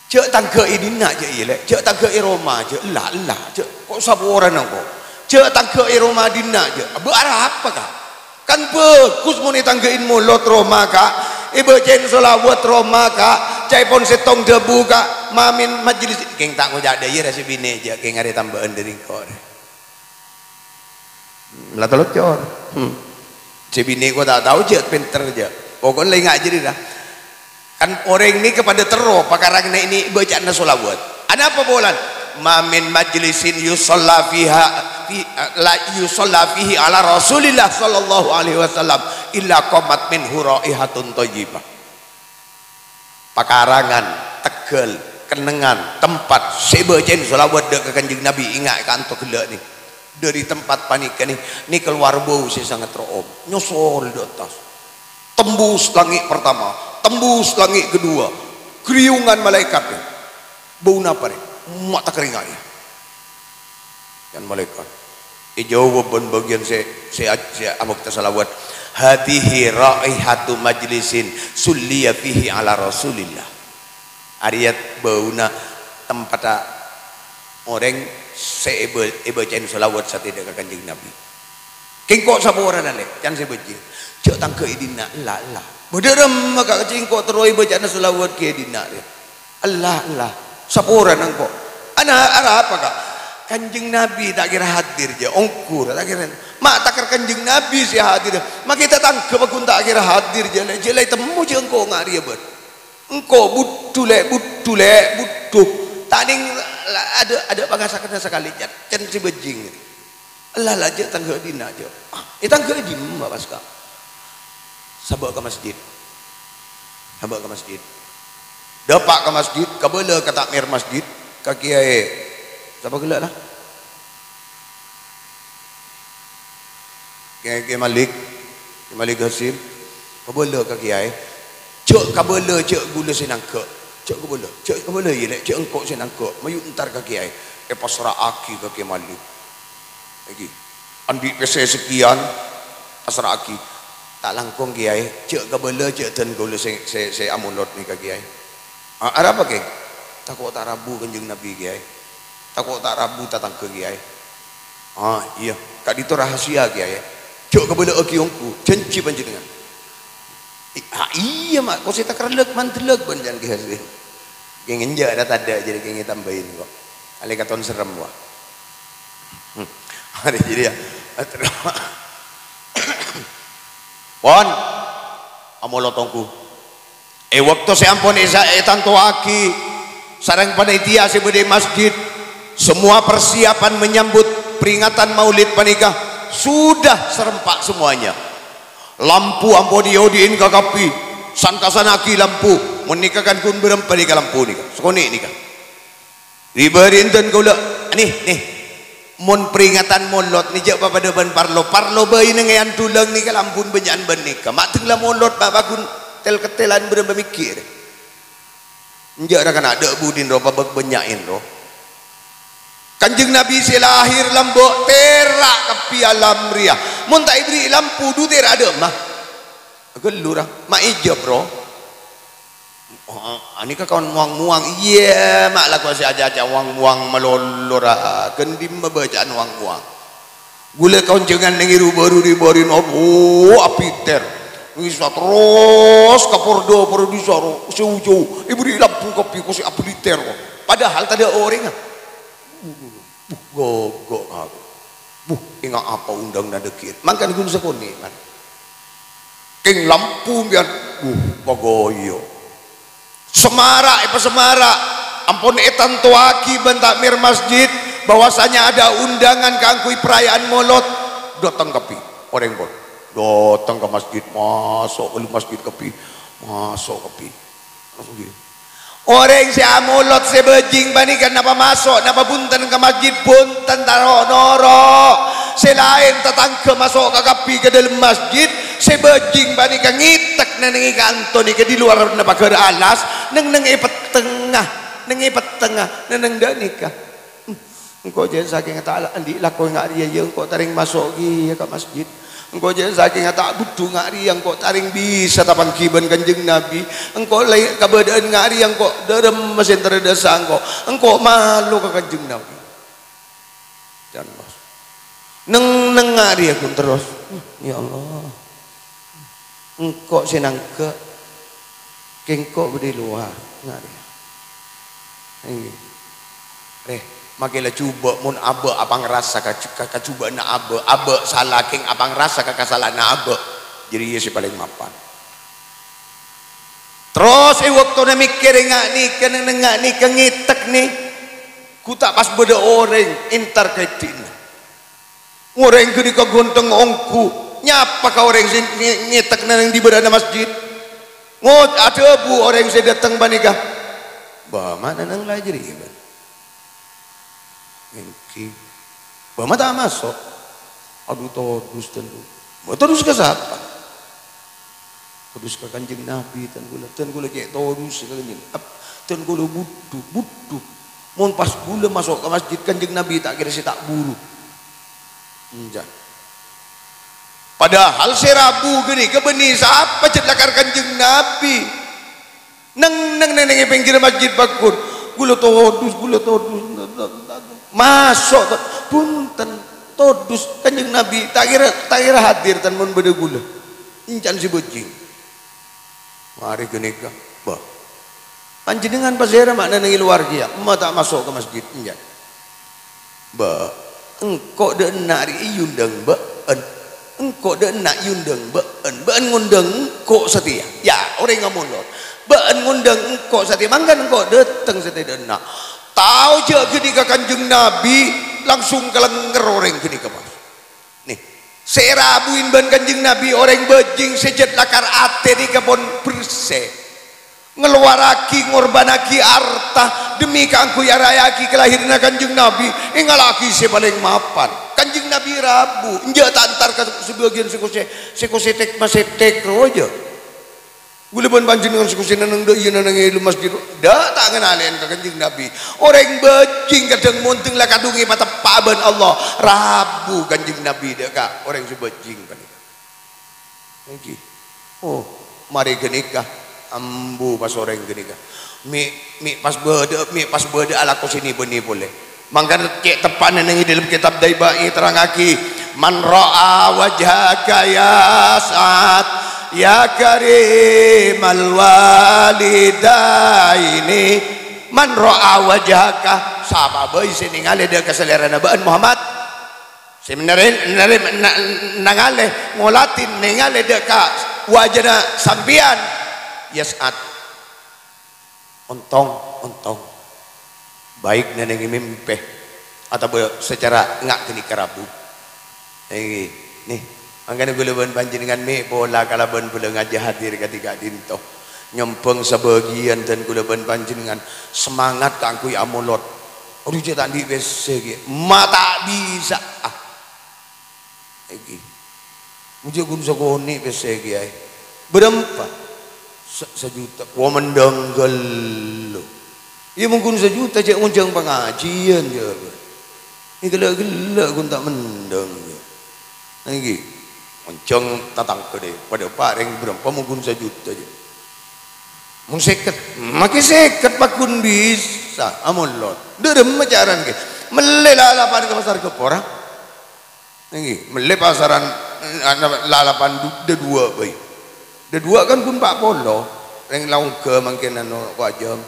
Jhâ' tangghâ è dinna', jhâ', iyâ, Lè'. Jhâ' tangghâ è roma, jhâ'. Ella, ella, jhâ'. Ko' saporana, ko'. Jhâ' tangghâ è roma dinna', jhâ'. Bâ' arapa, Ka'? Kan bhâghus mon ètangghâ'in molod roma, Ka'. Èbâca'in shalawat roma, Ka'. Ca'èpon sèttong dhâbu, Ka'. Mamin majlis. Kèng ta' ngoca' dhâ' iyâ, ra sè binè', jhâ'. Kèng arè tambâ'ân dhâri engko', rè. La talocor. Hmm. Sè binè' ko' ta' tao jhâ' pènter jhâ'. Pokokna la enga' jârèya. Kan orèng nèka padâ terro pakarana nè'-nè' bâca'anna shalawat. Anapa polana? Ma min majlisin yusalla fiha, fi, la yusalla fihi ala Rasulillah sallallahu alaihi wasallam illa qamat minhu raihatun thayyibah. Pakarangan, tegghâl, kennengngan, tempat sè èbâca'in shalawat dhâ' ka Kanjeng Nabi, enga' è kanto ghellâ' nè. Dhâri tempat panèka nè, nè kalowar bâu sè sanget ro'om, nyosol dhâ' attas. Tembus langngè' partama, tembus langngè' kedua. Ghâriyungan malaèkat nè. Bâu napa rè? Ma' takèrèngnga, yâ. Yan malaèkat. Èjâwâb bân bâgiyân sè, sè, sè abâkta shalawat. "Hadzihi raihatu majlisin sulliya fihi ala Rasulillah." Arèya bâuna tempatta orèng sè èbâ-, èbâca'in shalawat satèya ka Kanjeng Nabi. Kèng ko' saporana, Lè', can sè bhâjing. Jhâ' tangghâ è dinna', ella, ella. Bâdâ remma ka cèngko' terro èbâca'ana shalawat ghi è dinna', rè. Ella, ella. Saporana engko'. Ana, arapa, Ka'? Kanjeng Nabi ta' kèra hadir, jhâ'. Ongghu, ta' kèra. Ma' takèr Kanjeng Nabi sè hadir. Ma' ghi' tatangghâ paggun ta' kèra hadir, jhâ', Lè'. Jhâ' la ètemmo, jhâ', engko' nga' rèya bâdâ. Engko' budhu, Lè', budhu, Lè', budhu. Ta' nèng la-, adâ', adâ' pangasakanna sakalè, can, can sè bhâjing. Ella, ella, jhâ' tangghâ è dinna', jhâ'. Ah, ètangghâ è dimma pas, Ka'? Sabâ' ka masjid. Sabâ' ka masjid. Dâpa' ka masjid, kabâlâ ka takmir masjid, ka kèyaè. Sapa ghellâ', la? Kèyaè, Kèyaè Malik, Kèyaè Malik Hasyim, kabâlâ ka kèyaè. Jhâ' kabâlâ, jhâ' ghulâ sè nangghâ'. Jhâ' kabâlâ, jhâ' kabâlâ, iyâ, Lè', jhâ' engko' sè nangghâ'. Mayu' entar ka kèyaè. Èpassra'aghi ka Kèyaè Malik. Èngghi, andi' pèssè sakèyan, passra'aghi. Ta' langkong, Kèyaè. Jhâ' kabâlâ, jhâ' dân kaulâ sè, sè, sè amolod nèka, Kèyaè. A-, arapa, Kè? Tako' ta' rabu Kanjeng Nabi, Kèyaè. Tako' ta' rabu tatangghâ, Kèyaè. Ah, iyâ. Ka'dinto rahasia, Kèyaè. Jhâ' kabâlâ'âghi ongghu. Jhânjhi panjhennengngan. I-, ah, iyâ, Ma'. Ko' sè takerrellek, mandellek, bân can, Kèyaè. Kèng enjâ' ra tadâ', jârèya kèng ètambâi, ko'. Alè katon serrem, wa. Hmm. Arè jârèya. Pon. Amolod ongghu. È bâkto sè ampon èsa-, ètantowaghi sareng panitia sè bâdâ è masjid, semua persiapan menyambut peringatan Maulid panèka sudah serempak semuanya. Lampu ampon èodi'in ka kabbhi, sangkasanaghi lampu, mon nèka kan ghun bârâmpa nèka lampu nèka, sakonè' nèka. Ribâ rinten kaulâ, nè, nè. Mon peringatan molod nè jhâ' papadâ bân parlo. Parlo bâi nèng è Andulang nèka lampuna bânnya'an bân nèka. Ma' dâng la molod, ma' paggun tel-kettelan bârâmpa mèkkèr. Enjâ' ra kana' dâ' budina ro pabâk bânnya'in ro. Kanjeng Nabi sè lahir lambâ' tèra' kabbhi alam rèya. Mon ta' èberri' lampu, du tèra' dâ' emma. Ghâllu ra, ma' èjâb ro. Oh, anèka kaon mowang-mowang. Iyâ, ma' lako sè acaca mowang-mowang malolo ra. Ghân dimma bâca'an mowang-mowang? Ghulâ kaonjhângan nèng è ru-bâru ri-bârina, oh, abitèr. Bisa terros ka porda-porda saro, jhâu-jhâu. Èberri' lampu kabbhi, kosè abitèr. Padahal tadâ' orèngnga. Buh, gogo aku. Buh, enga' apa undang na dâggi'. Mangkana ghun sakonè', man. Kèng lampu mbiyan, buh, pagoyo. Semara', èpasemara'. Ampon ètantowaghi bân takmir masjid. bahwasanya ada undangan kaangghuy perayaan Molod, dâteng kabbhi orèng pon. Dâteng ka masjid, maso' ka masjid kabbhi, maso' kabbhi. Orèng sè amolod sè bâjing panèka napa maso', napa bhunten ka masjid, bhunten, ta' ro'-noro'. Sè laèn tatangghâ maso' ka kabbhi ka dâlem masjid, sè bâjing panèka ngètek nèng-nèngè kanto nèka di luarra paghâr alas, nèng-nèng è pettengnga, nèng è pettengnga, nèng-nèng ghânèka. Engko' jhâ' sakènga ta' la-, andi' lako nga' rèya, yâ, engko' tarèng maso' kèya ka masjid. Engko' jhâ' sakènga ta' budhu nga' rèya, engko' tarèng bisa tapangghi bân Kanjeng Nabi. Engko' la-, kabâdâ'ân nga' rèya, engko' dâremma sè entara dâsa engko'. Engko' malo ka Kanjeng Nabi. Can, Mas. Neng-, neng nga' rèya ghun terros. Ya Allah. Engko' sè nangghâ', kèng engko' bâdâ è lowar, nga' rèya. Èngghi. Rè, makè la jhubâ' mon abâ' apangrasa ka, ka, kajhubâ'ânna abâ', abâ' sala kèng apangrasa ka kasalahanna abâ'. Jârèya sè palèng mapan. Terros è bâktona mèkkèrè nga' nèka, neng-, neng nga' nèka ngètek nè, ghu ta' pas bâdâ orèng entar ka èddi'na. Orèng ghânèka ghuntheng ongghu, nyapa ka orèng sè nge-, ngètek neng è bârâ'na masjid. Ngo-, adhâbu orèng sè dâteng panèka, "Bâ, ma' neng la jârèya, Bân?" "Èngghi." "Bâ, ma' ta' maso'?" "Adhu, todus, dân kaulâ." "Bâ, todus ka sapa?" "Todus ka Kanjeng Nabi, dân kaulâ. Dân kaulâ cè' todus ka Kanjeng, ap-, dân kaulâ budhu, budhu. Mon pas kaulâ maso' ka masjid Kanjeng Nabi, ta' kèra sè ta' buru." Enjâ'. Padahal sè rabu ghânèka bânnè sapa jhât lakar Kanjeng Nabi. Neng-, neng-, neng-, neng è pèngghirra masjid pagghun. "Kaulâ todus, kaulâ todus." Maso', to-, bhunten, todus Kanjeng Nabi, ta' kèra, ta' kèra hadir, dân, mon bâdâ kaulâ. Enca'na sè bâjing. Marè ghânèka, bâ. Panjhennengngan pasèra ma' neng è lowar kèya, emma ta' maso' ka masjid, enjâ'. Bâ, engko' dâ' enna' rè èyondâng bâ'ân. Engko' dâ' enna' èyondâng bâ'ân. Bâ'ân ngondâng engko' satèya. Ya, orèng amolod. Bâ'ân ngondâng engko' satèya. Mangkana engko' dâteng satèya dâ' enna'. Tao jhâ' ghânèka Kanjeng Nabi, langsung kalènger orèng ghânèka, Mas. Nè, sè èrabuin bân Kanjeng Nabi orèng bâjing sè jhât lakar atè nèka pon bersè. Ngalowarraghi, ngorbhânnaghi arta dhemmi kaangghuy araya'aghi kalahiranna Kanjeng Nabi, èngala'aghi sè palèng mapan. Kanjeng Nabi rabu, enjâ' ta' entar ka sabâgiyân sè kosè-, sè kosè tek-masètek rowa jâ. Kaulâ bân panjhennengngan sè kosèna neng dâ' iyâ neng è masjid, dâ' ta' nganalè'an ka Kanjeng Nabi. Orèng bâjing kadhâng mondheng la kadhung èpateppa'a bân Allah. Rabu Kanjeng Nabi dâ' ka orèng sè bâjing panèka. Èngghi. Oh, marè ghânèka, ambu pas orèng ghânèka. Mè', mè' pas bâdâ, mè' pas bâdâ alako sè nè-bânnè polè. Mangkana cè' teppa'na neng è dâlem kètab Daiba'i èterrangngaghi, "Man ra'a wajhaka ya Sa'ad, ya karimal walidaini, man ra'a wajhaka," sapa bhâi sè nèngalè dâ' ka salèrana bâ'ân Muhammad, sè narè-, narè-, na-, nangalè, ngolatè nèngalè dâ' ka wajhâna sampèyan, ya Sa'ad. Ontong, ontong. Baik nèngnèng è mèmpè, atabâ sacara nga' ghânèka rabu. Èngghi, nè, mangkana kaulâ bân panjhennengngan mè' pola kalabân bâlângajâ hadir kadhi ka'dinto. Nyombhâng sabâgiyân dân kaulâ bân panjhennengngan semangat kaangghuy amolot. Adu jhâ' ta' andi' pèssè, ghi. Ma' ta' bisa'a. Èngghi. Mon jhâ' ghun sakonè' pèssè, Kèyaè. Bârâmpa? Sa-, sajuta. Wa, mendhâng ghâllu. Iyâ, mon ghun sajuta, cè' ngonjhâng pangajiyân, jâ. Èghellâ'-ghellâ' ghun ta' mendhâng, jâ. Èngghi. Ngonjhâng tatangghâ, dâ'. Padâ pa' rèng bârâmpa mon ghun sajuta, jâ. Mon sèket, makè sèket pagghun bisa, amolot. Dâ' remma carana, ghi. Mellè lalapan ka pasar Gapora. Èngghi, mellè pasaran, eh, ana-, lalapan du-, dâduwâ' bhâi. Dâduwâ' kan ghun pa' polo, rèng la ongghâ mangkèn ano ko ajâm.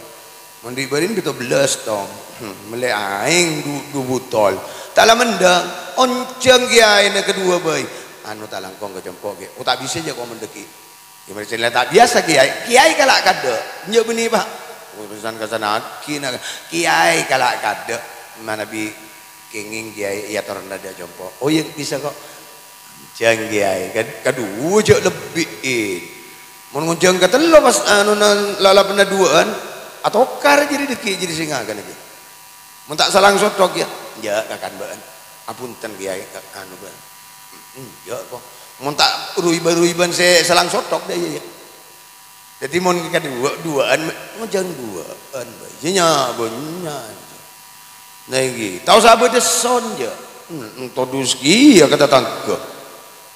Mon dhi' bâri'na pètto bellâs tong. Hmm, mellè aèng du-, du butol. Ta' la mendhâng, onjhâng kèyaèna kadhuwâ bhâi. Ano ta' langkong ka compo', Kè. Oh, ta' bisa jâ' ko' mendhâghi. Yâ, mara cella ta' biyasa, Kèyaè. Kèyaè kala' kadâ'. Enjâ' bânnè, Pa'. Urusan kasanaghi, na-, Kèyaè kala' kadâ'. Manabi Kèngèng, Kèyaè, iyâ, toronna dâ' compo'. Oh, iyâ, bisa, kok. Jhâng, Kèyaè. Kad-, kadhuwâ jhâ' lebbi'in. Mon ngonjhâng katello pas, anona, lalapanna duwâ'ân, atokar jârèya dhâggi' jârèya sè ngakan jâ. Mon ta' salang sothok, yâ. Enjâ', kakan bâ'ân. Abhunten, Kèyaè, ka-, anu, bâ'ân. Enjâ', kok. Mon ta' ruiba-ruiban sè salang sothok, dâ' iyâ, yâ. Dhâddhi mon kadhuwâ, duwâ'ân, me-, ngonjhâng duwâ'ân bhâi. Iyâ nya-, bânnya'. Nah, ènggi, ta' osa bâdâ son, jâ. Hmm, todus kèya ka tatangghâ.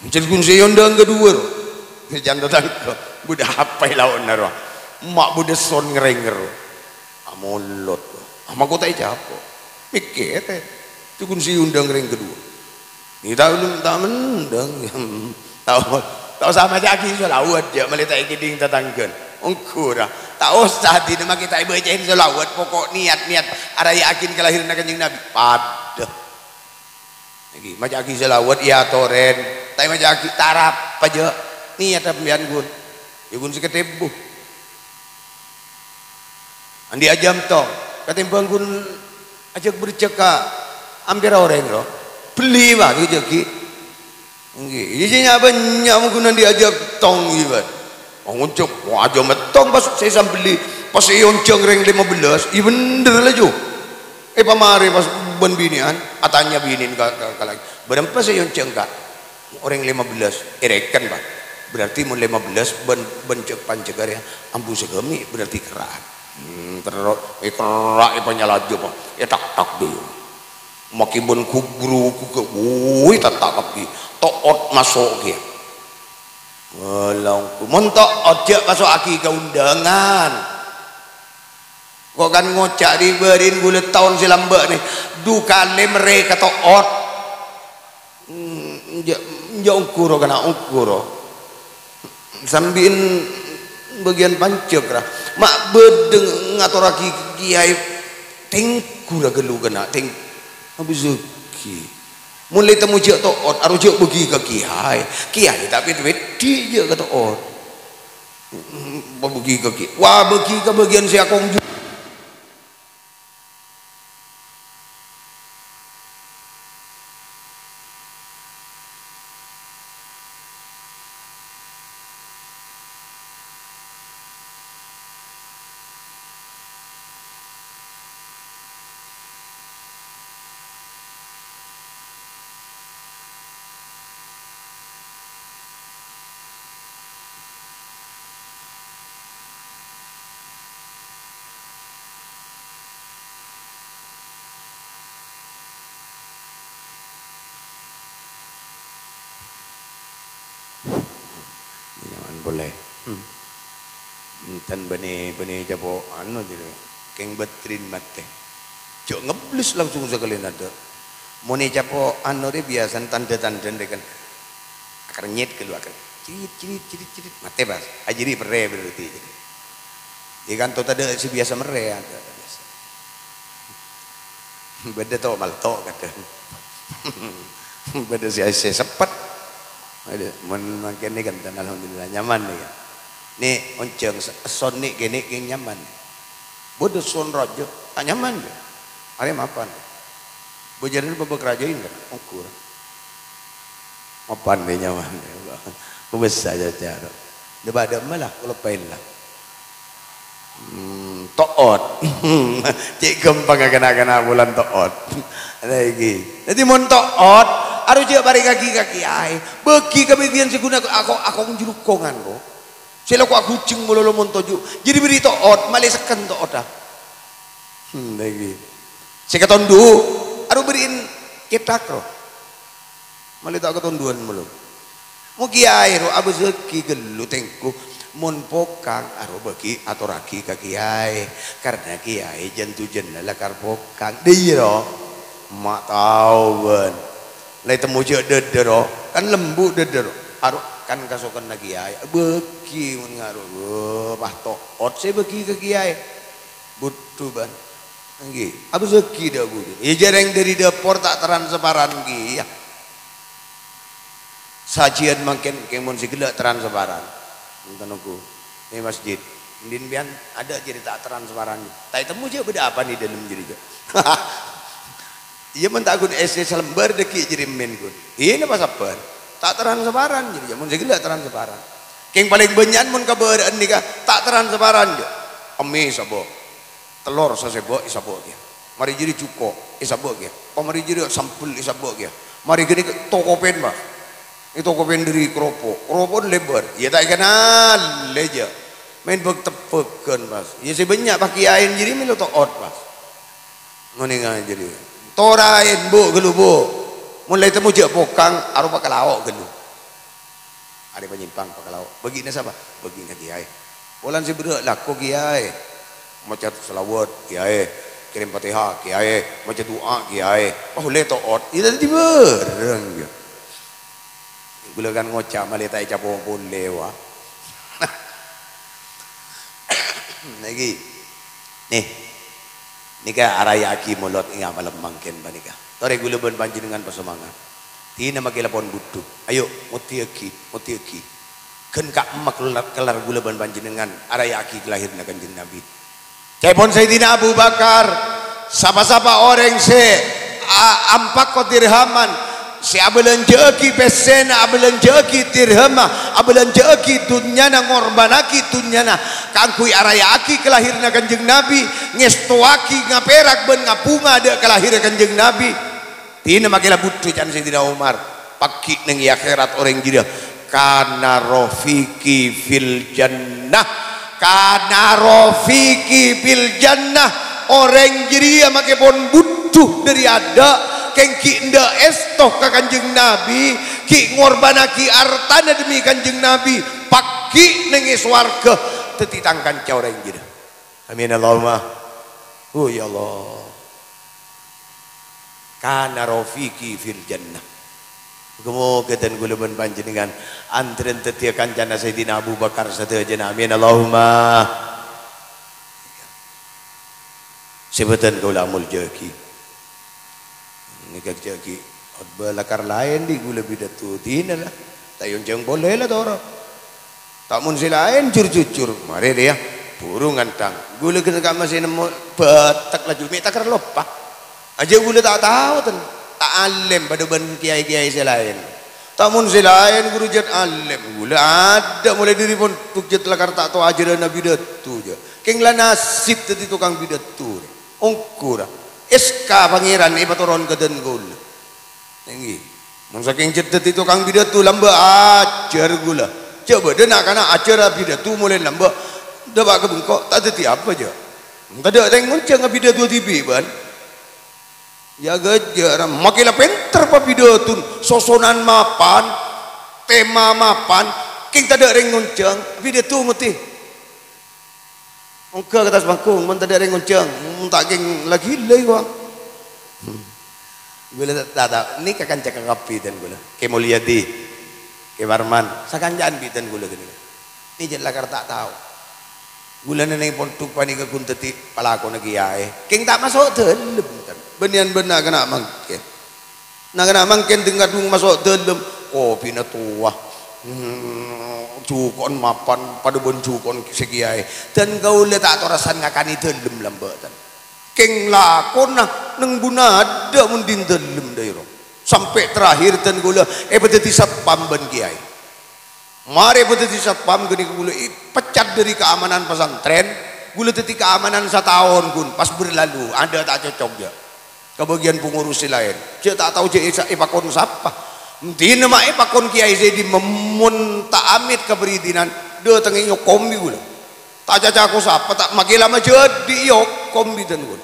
Jâ' ghun sè èondâng kadhuwâ, ro. Can tatangghâ, bâdâ apa è lao'na, ro? Ma' bâdâ son ngèrèng, ro. Amolot, ro. Ah, mako ta' ècapo'. Mèkkèrè. Jâ' ghun sè èondâng rèng kadhuwâ. Iyâ, ta', ta' mendhâng. Ta', ta' osa maca'aghi sholawat, jâ', malè ta' èkèdhing tatangghâna. Ongghu, ra. Ta' osa, dinah makè ta' èbâca'in sholawat, poko' niyat-niyat araya'aghin kalahiranna Kanjeng Nabi. Padâ. Ènggi, maca'aghi sholawat, iyâ, atorè. Ta' èmaca'aghi, ta' arapa, jâ'. Niyat sampèyan, ghun. Iyâ, ghun sè katèbbu. Andi' ajâm tong, katèmbhâng ghun ajhâk-berjhâk ka ampèra orèng, ro. Bellè, Pak, ghun jâghi. Ènggi, iyâ, sè nya-, bânnya' mon ghun andi' ajhâk tong, iyâ, Pak. Oh, ngonjhâng, wah, ajâm tong pas sè sambelli, pas èonjhâng rèng lèma bellâs, iyâ, bhendher laju. Èpamarè pas bân binè'an, atanya binè'an ka, ka, ka laki, "Bârâmpa sè èonjhâng, Ka'?" "Orèng lèma bellâs." "Èrèken, Pak." "Berarti mon lèma bellâs bân, bân jhâk-panjhâk arèya ambu sagâmè', berarti kerra'an." Hmm, terro èkerra' èpanyalajâ, Pak. Ètak-tak dulu. Makè bân kubru, kuke-, wuy, tata' kabbhi. To'ot maso' kèya. Alah, mon to'ot jhâ' maso'aghi ka undangan. Ko' kan ngoca' ri-, bâri'in bulâ taon sè lambâ' nè, du kalè marè ka to'ot. Hmm, enjâ', enjâ' ongghu ro, kana' ongghu ro. Sambi'in bâgiyân panjhâk, ra. Ma' bâdâ ngatorraghi kèyaè tèngghu ra ghâllu kana' tèng-, abâsaghi. Mon la ètemmo jhâ' to'ot, aro jhâ' bâgi ka kèyaè. Kèyaè ta' pèt-pèddhi jhâ' ka to'ot. Pabâgi ka kè-, wah, bâgi ka bâgiyân sè akong ju-, Nyaman polè. Hmm. Enten bânnè, bânnè capo' anu jârèya. Kèng Badrin matè. Jhâ' ngebles langsung sakalèyan adâ'. Mon ècapo' anu rè biyasana tandhâ-tandhâna rè kan. Akernyèt ghâllu akernyèt. Crit, crit, crit, crit. Matè pas. Ajârèya perrè berarti. È kanto tadâ' sè biyasa merrè, adâ' biyasa. Bâdâ to' malto' kadhâng. Bâdâ sè, sè seppet. Adâ', mon mangkèn nèka enten, alhamdulillah, nyaman nèka. Nè, onjhâng se-, esson nè' kènè' kèng nyaman. Bâdâ esson rajâ, ta' nyaman, ya. Arè mapan. Bâjârân bâbâ karajain, kan? Ongghur. Mapan bhâi nyaman. Kobâsa caca. Dâ-, bâdâ emma la, kaulâ paèlang. Hmm, to'ot. Cè' ghâmpangnga kana'-kana' bulân to'ot. Lagi. Dhâddhi mon to'ot, aro jhâ' parèngngaghi ka kèyaè. Bâgi ka bâgiyân sè ghun ako-, akong jhurukongan, ko. Sè lako aghujeng malolo mon toju'. Jârèya bâri' to'ot, malè sekken to'otta. Hmm, lagi. Sè katondhu', aro bâri'in cèthak, ro. Malè ta' katondhuwân malolo. Mon kèyaè ro abâsaghi ghâllu tèngghu, mon pokang aro bâgi atorraghi ka kèyaè, karna kèyaè jân-dujânna lakar pokang. Dâ' iyâ ro, ma' tao bân. La ètemmo jhâ' dâdâ ro, kan lembu' dâdâ ro. Aro kan kasokanna kèyaè, bâgi mon ngaro. Wah, pas to'ot sè bâgi ka kèyaè. Bhuddhu bân. Èngghi, abâsaghi dâ' bhuddhu. Iyâ, jhâreng dâri dâpor ta' transparan kèya. Sajiyân mangkèn kèng mon sè ghellâ' transparan. Enten ongghu. È masjid. Andi' sampèyan adâ' jârèya ta' transparan. Ta' ètemmo jhâ' bâdâ apa è dâlem jârèya jhâ'. Iyâ, mon ta' ghun èssè salembâr dhâggi' jârèya men ghun. Iyâ, napa sabbhân? Ta' transparan jârèya, mon sè ghellâ' transparan. Kèng palèng bânnya'an mon kabârâ'ân nèka ta' transparan, jâ. Emmè èsabbhâ'. Tellor sasèbâ' èsabbhâ' kèya. Marè jârèya jhuko' èsabbhâ' kèya. Pamarè jârèya sambel èsabbhâ' kèya. Marè ghânèka toko pèn, Pak. È toko pèn dâri kropok. Kropo'na lèbâr. Iyâ ta' èkennal, jâ. Maèn bâk-tebbhâghân, Pak. Iyâ sè bânnya' pakèyaèn jârèya mèlo to'ot, Pak. Ngonènga jârèya. Toraèn, Bu', ghâllu, Bu'. Mon la ètemmo jâ' pokang, aropa ka lao' ghâllu. Arè panyèmpang, pa ka lao'. Bâgi'na sapa? Bâgi'na kèyaè. Polana sè berrâ' lako kèyaè. Maca shalawat kèyaè. Kèrèm Fatihah kèyaè. Maca du'a kèyaè. Pas ollè to'ot, iyâ dhâddhi bhârâng, yâ. Ghulâ kan ngoca' malè ta' ècapo polè, wa. Nèkè. Nè. Nèka araya'aghi molod è malem mangkèn panèka. Torè ghulâ bân panjhennengngan pasemangat. Dina makè la pon budhu. Ayo, ngoddhiyâghi, ngoddhiyâghi. Ghân ka'emma kellar, kellar ghulâ bân panjhennengngan araya'aghi kalahiranna Kanjeng Nabi. Ca'èpon Sayyidina Abu Bakar, sapa-sapa orèng sè a-, ampako dirhaman, sè abâlânjhâ'aghi pèssèna, abâlânjhâ'aghi dirhamma, abâlânjhâ'aghi dhunnyana, ngorbhânnaghi dhunnyana kaangghuy araya'aghi kalahiranna Kanjeng Nabi, ngèstowaghi ngapèrak bân ngabhunga dâ' kalahirra Kanjeng Nabi. Dina makè la budhu, ca'na Sayyidina Umar, "Paggi' neng è akhèrat orèng jârèya kana rafiqi fil jannah, kana rafiqi fil jannah." Orèng jârèya makè pon budhu dâri adâ', kèng ghi' endâ' èsto ka Kanjeng Nabi, ghi' ngorbhânnaghi artana demi Kanjeng Nabi, paggi' neng è sowarghâ dhâddhi tang kanca orèng jârèya. Amin, Allahumma. Oh, ya Allah. Kana rafiqi fil jannah. Moghâ-moghâ dhân kaulâ bân panjhennengngan andhârân dhâddhiyâ kancana Sayyidina Abu Bakar sadhâjâna. Amin, Allahumma. Sè bhâdhân kaulâ amoljâ'aghi. Nèka jhâ' ghi' khotbah lakar laèn dhi' ghulâ pidato dina la. Ta' èonjhâng polè la toro'. Ta' mon sè laèn jur-jujur, marè rèya buru ngandhâng. Ghulâ ghânèka masè nemmo bâtek laju, mè' takèr loppa. Ajâ ghulâ ta' tao ten, ta' alèm padâ bân kèyaè-kèyaè sè laèn. Ta' mon sè laèn ghuru jhât alèm, ghulâ adâ' molaè dâri pondhuk jhât lakar ta' tao ajhârânna pidato jhâ'. Kèng la nasib dhâddhi tokang pidato rè. Ongghu ra. S K Pangèran èpatoron ka dhân kaulâ. Èngghi. Mon sakèng jhât dhâddhi tokang pidato lambâ' ajhâr ghulâ. Jhâ' bâdâ na'-kana' ajhâr apidato molaè lambâ'. Dâpa' ka bengko, ta' dhâddhi apa jhâ'? Tadâ' rèng ngonjhâng apidato dhibi' bân. Jâgâ jhâ' ra, makè la pènter papidatona, sosonan mapan, tema mapan, kèng tadâ' rèng ngonjhâng, apidato ngoddhi. Ongghâ ka attas panggung, mon tadâ' rèng ngonjhâng, mon ta' kèng la ghilâ, wa. Hmm. Ghulâ ta-, ta-, ta-, nèka kanca kakabbhi dhân ghulâ. Kè Mulyadi, Kè Parman, sakanca'an bi' dhân ghulâ ghânèka. Nèka jhât lakar ta' tao. Ghulâ neng è pondhuk panèka ghun dhâddhi palakona kèyaè. Kèng ta' maso' dhâlem, dhân. Bânnèyan bân na'-kana' mangkèn. Na'-kana' mangkèn dhing-kadhung maso' dhâlem, kopina towa. Hmm, jhuko'en mapan, padâ bân jhuko'en sè kèyaè. Dhân kaulâ ta' torasan ngakanè dhâlem lambâ', dhân. Kèng lakona neng buna adâ' mon dhing dhâlem dhâiro. Sampè' terakhir dhân kaulâ èpadhâddhi satpam bân kèyaè. Marè bâdâ dhâddhi satpam ghânèka ghulâ èpecat dhâri keamanan pesantren, ghulâ dhâddhi keamanan sataon ghun, pas berlalu, adâ' ta' cocok jâ'. Kabâgiyân pangurus sè laèn, jâ' ta' tao jâ' èsa-, èpakon sapa. Dina ma' èpakon Kèyaè Zaidi, mon ta' amèt ka bâridinan, dâteng èokom bi' ghulâ. Ta' cacako sapa, ta' makè la majâdi èokom bi' dhân ghulâ.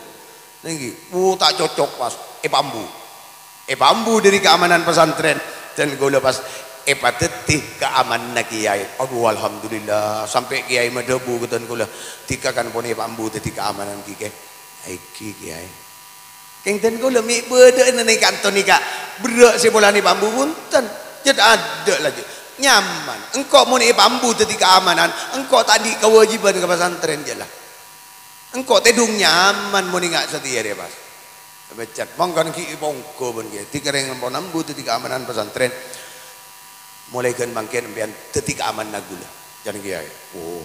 Nèngghi, bu ta' cocok pas èpaambu. Èpaambu dhâri keamanan pesantren, dhân ghulâ pas èpadhâddhi keamananna kèyaè. Aduh, alhamdulillah, sampè' kèyaè madhâbu ka dhân ghulâ, "Dhika kan pon èpaambu dhâddhi keamanan, Kè." "Èngghi, Kèyaè." Kèng dhân ghulâ mè' bâdâ'âna nèng kanto nèka, berrâ' sè polana èpaambu, bhunten. Jât adâ' laju. Nyaman. Engko' mon èpaambu dhâddhi keamanan, engko' ta' andi' kawâjibhân ka pesantren, jâ' la. Engko' tèdung nyaman mon ènga' satèya rè, pas. Bâcèt, mangkana ghi' èpongghâ bân kèyaè. Dhika rèng pon ambu dhâddhi keamanan pesantren. Molaè ghân mangkèn sampèyan dhâddhi keamananna ghulâ, can kèyaè. Oh,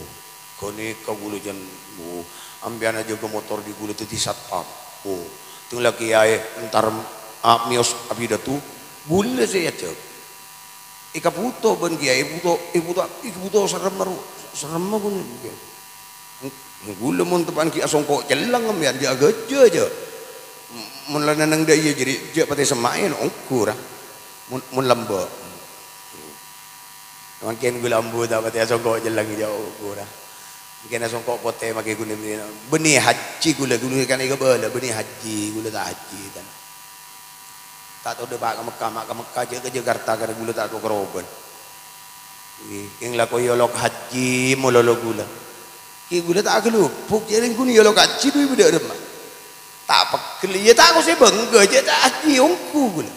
ghânèka ghulâ, can. Oh, sampèyan ajâgâ motor dhi' ghulâ dhâddhi satpam. Oh, La kèyaè entar a-, mèyos apidato, ghulâ sè èajhâk. Èkabhuto bân kèyaè, èbhuto, èbhuto, èkabhuto serrem ro-, serrem ghun. Ghulâ mon teppa'an ghi' asongko' celleng sampèyan, jâ'-ghâjâ jâ'. Mon la neng-enneng dâ' iyâ jârèya, jâ' patè semma'è, ongghu ra. Mon, mon lambâ'. Mangkèn ghulâ ambu ta' patè asongko' celleng jâ' ongghu ra. Mangkèn asongko' potè makè ghun bânnè hajji ghulâ, ghulâ kan èkabâlâ bânnè hajji, ghulâ ta' hajji, tan. Ta' tao dâpa' ka Mekkah, ma' ka Mekkah, jâ' ka Jakarta, karè ghulâ ta' tao ka Roban. Ngghi, kèng la ko' èolok hajji malolo ghulâ. Kè ghulâ ta' aghâlubuk, jâ' rèng ghun èolok hajji, dhu bâdâ rèmma. Ta' pegghel, iyâ ta' kosè bângghâ, jâ' ta' hajji ongghu ghulâ.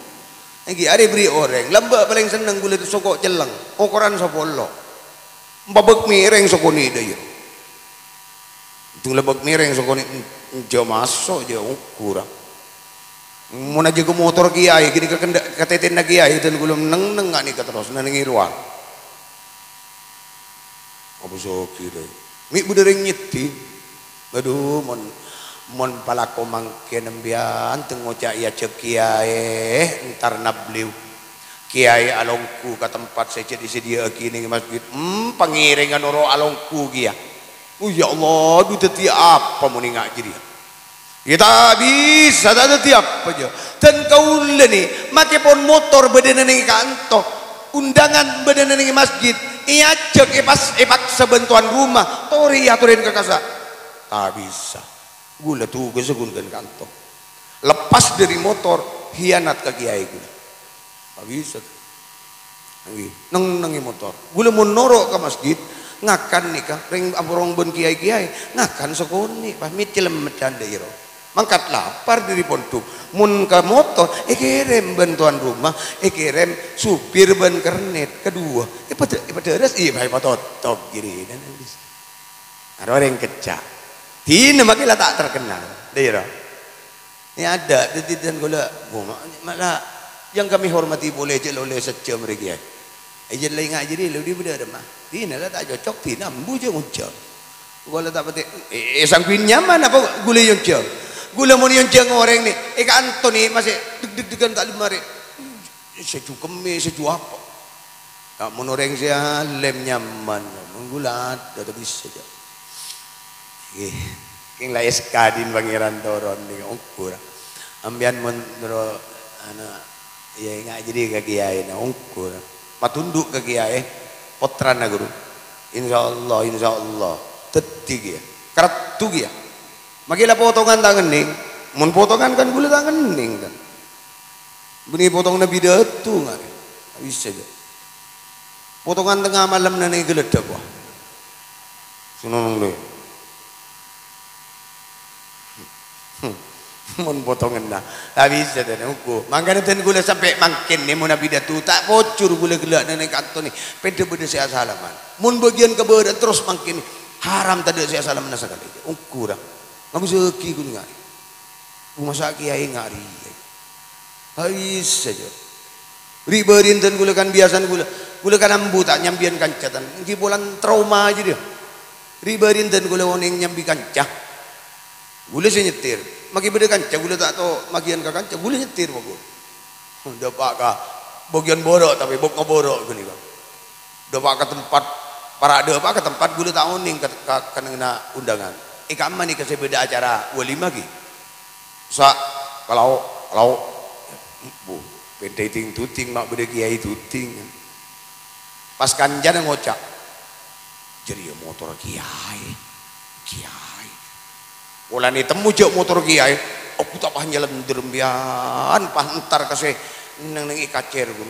Èngghi arè bâri' orèng, lambâ' palèng senneng ghulâ soko' celleng, okoran sapolo. Empabâk mèrèng sakonè' dâ' iyâ. Ghulâ bâk mèrèng sakonè' jâ' maso' jâ' ongghu ra. Mon ajâgâ motor kèyaè, ghânèka kèndhâ-, katètèna kèyaè, dân ghulâ neng-enneng ghânèka terros, neng-enneng è lowar. Apa soghi, Dai? Mè' bâdâ rèng nyèddhi. Adhu, mon, mon palako mangkèn sampèyan, tè ngoca' èajhâk kèyaè, entar nablèu. Kèyaè alongghu ka tempat sè jhâ' èsadhiyâ'aghi neng masjid. Hmm, pangèrèngnga noro' alongghu kèya. Oh, ya Allah, dhu dhâddhi apa mon enga' jârèya? Ya, ta' bisa, ta' dhâddhi apa, jâ. Dân kaulâ nè, makè pon motor bâdâna neng kanto. Undangan bâdâna neng masjid. Èajhâk, èpas-, èpaksa bân towan roma. Torè èatorè ka kassa'. Ta' bisa. Ghulâ tugas ghun ghân kanto. Lepas dâri motor, hiyanat ka kèyaè ghulâ. Ta' bisa. Ngghi, neng-enneng è motor. Ghulâ mon noro' ka masjid, ngakan nèka, rèng aporong bân kèyaè-kèyaè, ngakan sakonè', pas mè' cèlemmet candhâ iyâ ro. Mangkat lapar dâri pondhuk. Mon ka motor, èkèrèm bân towan roma, èkèrèm supir bân kernet. Kadhuwâ, èpadâ-, èpadârâs, iyâ, bhâi patotop ghiringan. Aro rèng kècca'. Dinah makè la ta' terkenal. Dâ' iyâ ro. Nè adâ', dhâddhi dân ghulâ, bu, ma-, mala yang kami hormati polè jâ' la ollè sajjhâm rè kèya. È jâ' la enga' jârèya, la dhi bâdâ rèmma. Dinah la ta' cocok, dinah ambu jâ' ngonjhâng. Ghulâ ta' patè, è, è, sangghin nyaman apa ghulâ èonjhâng? Ghulâ mon èonjhâng orèng nè, è kanto nè, masè deg-deg-degan ta' lem arè. Sè jhu kemmè, sè jhu apa. Ya, mon orèng sè alèm nyaman, mon ghulâ adâ' ta' bisa, jâ'. Ngghi. Kèng la èskadhin Pangèran toron nèka, ongghu ra. Sampèyan mon terro, ana, ya, enga' jârèya ka kèyaèna, ongghu ra. Matundhu' ka kèyaè, pottrana ghuru. Insyaallah, insyaallah. Dhâddhi kèya. Karatto kèya. Makè la potongan ta' ngennèng. Mon potongan kan ghulâ ta' ngennèng, kan. Bânnè potonganna pidato, ngarè. Ta' bisa, jâ. Potongan tengnga malem neng è ghâlâdhâk, wah. Sonong deh. Mon potonganna. Ta' bisa, dhân, ongghu. Mangkana dhân ghulâ sampè' mangkèn nè, mon apidato, ta' pojhur ghulâ ghellâ' neng è kanto nè. Pèdhâ bâdâ sè asalaman. Mon bâgiyân kabârâ'ân terros mangkèn nè, haram tadâ' sè asalamanna sakalè. Ongghu, ra. Ngabâsaghi ghun, ngarè. Masa' kèyaè ngarè. Haissa, jâ. Ri'-bâri'ân dhân ghulâ kan biyasana ghulâ. Ghulâ kan ambu ta' nyambiyân kanca, tan. Èngghi polana trauma jârèya. Ri'-bâri'ân dhân ghulâ onèng nyambi kanca. Ghulâ sè nyetir. Makè bâdâ kanca, ghulâ ta' tao magiyân ka kanca, ghulâ nyetir, pokok. Dâpa' ka bâgiyân bârâ', tapè bâk ngabârâ' ghânèka. Dâpa' ka tempat, para' dâpa' ka tempat ghulâ ta' onèng ka, ka, ka neng-ennengnga undangan. È kamma nèka sè bâdâ acara walimah, ghi. Sa', kalau, kalau, bu, pènta èding-duding, ma' bâdâ kèyaè duding. Pas kancana ngoca', "Jârèya motor kèyaè, kèyaè." Polana ètemmo jâ' motor kèyaè, aku ta' pas nyalendher mbiyan, pas entar ka sè neng-enneng è kacèr ghun.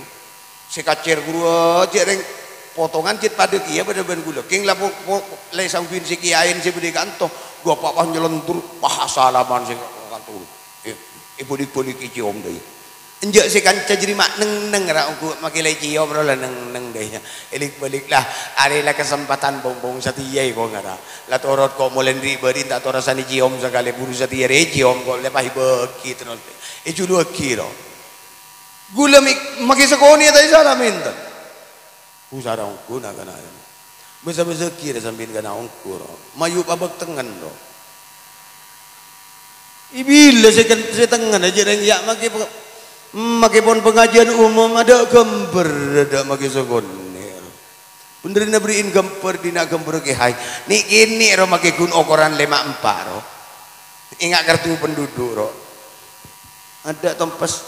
Sè kacèr ghuru, jâ' rèng potongan jâ' padâ kèya padâ bân ghulâ. Kèng la po-, po-, la sangghin sè kèyaèn sè bâdâ è kanto. Dâpa' pas nyalendher, pas asalaman sè kanto. È, èbâlik-bâlik èciom dâi. Enjâ' sè kanca jârèya ma' neng-enneng ra ongghu makè la èciom ro la neng-enneng dâi. Èlik-bâlik la, arè la kasempadhân bong-bong satèya èkongnga ra. La torot ko' molèn ri'-bâri'ân ta' tao rassana èciom sakalè, buru satèya rè èciom ko' la pas èbâghi terros. Èjuluwaghi ro. Ghulâ mi-, makè sakonè' ta' èsalamen, ta'? Kusara ongghu na'-kana'. Bâsa-bâsaghi ra sampèyan kana' ongghu, ro. Mayu' pabâktengan, ro. Bilâ sè ken-, sè tengngana jhâ' rèng yâ' makè pe-, makè pon pangajiân umum adâ' ghâmbhâr, adâ' makè sakonè'. Bhendherrâ bherri'in ghâmbhâr, dinna' ghâmbhâr kèyaè. Nè'-kènè' ro makè ghun okoran lèma' empa' ro. Enga' kartu penduduk ro. Adâ' tompes.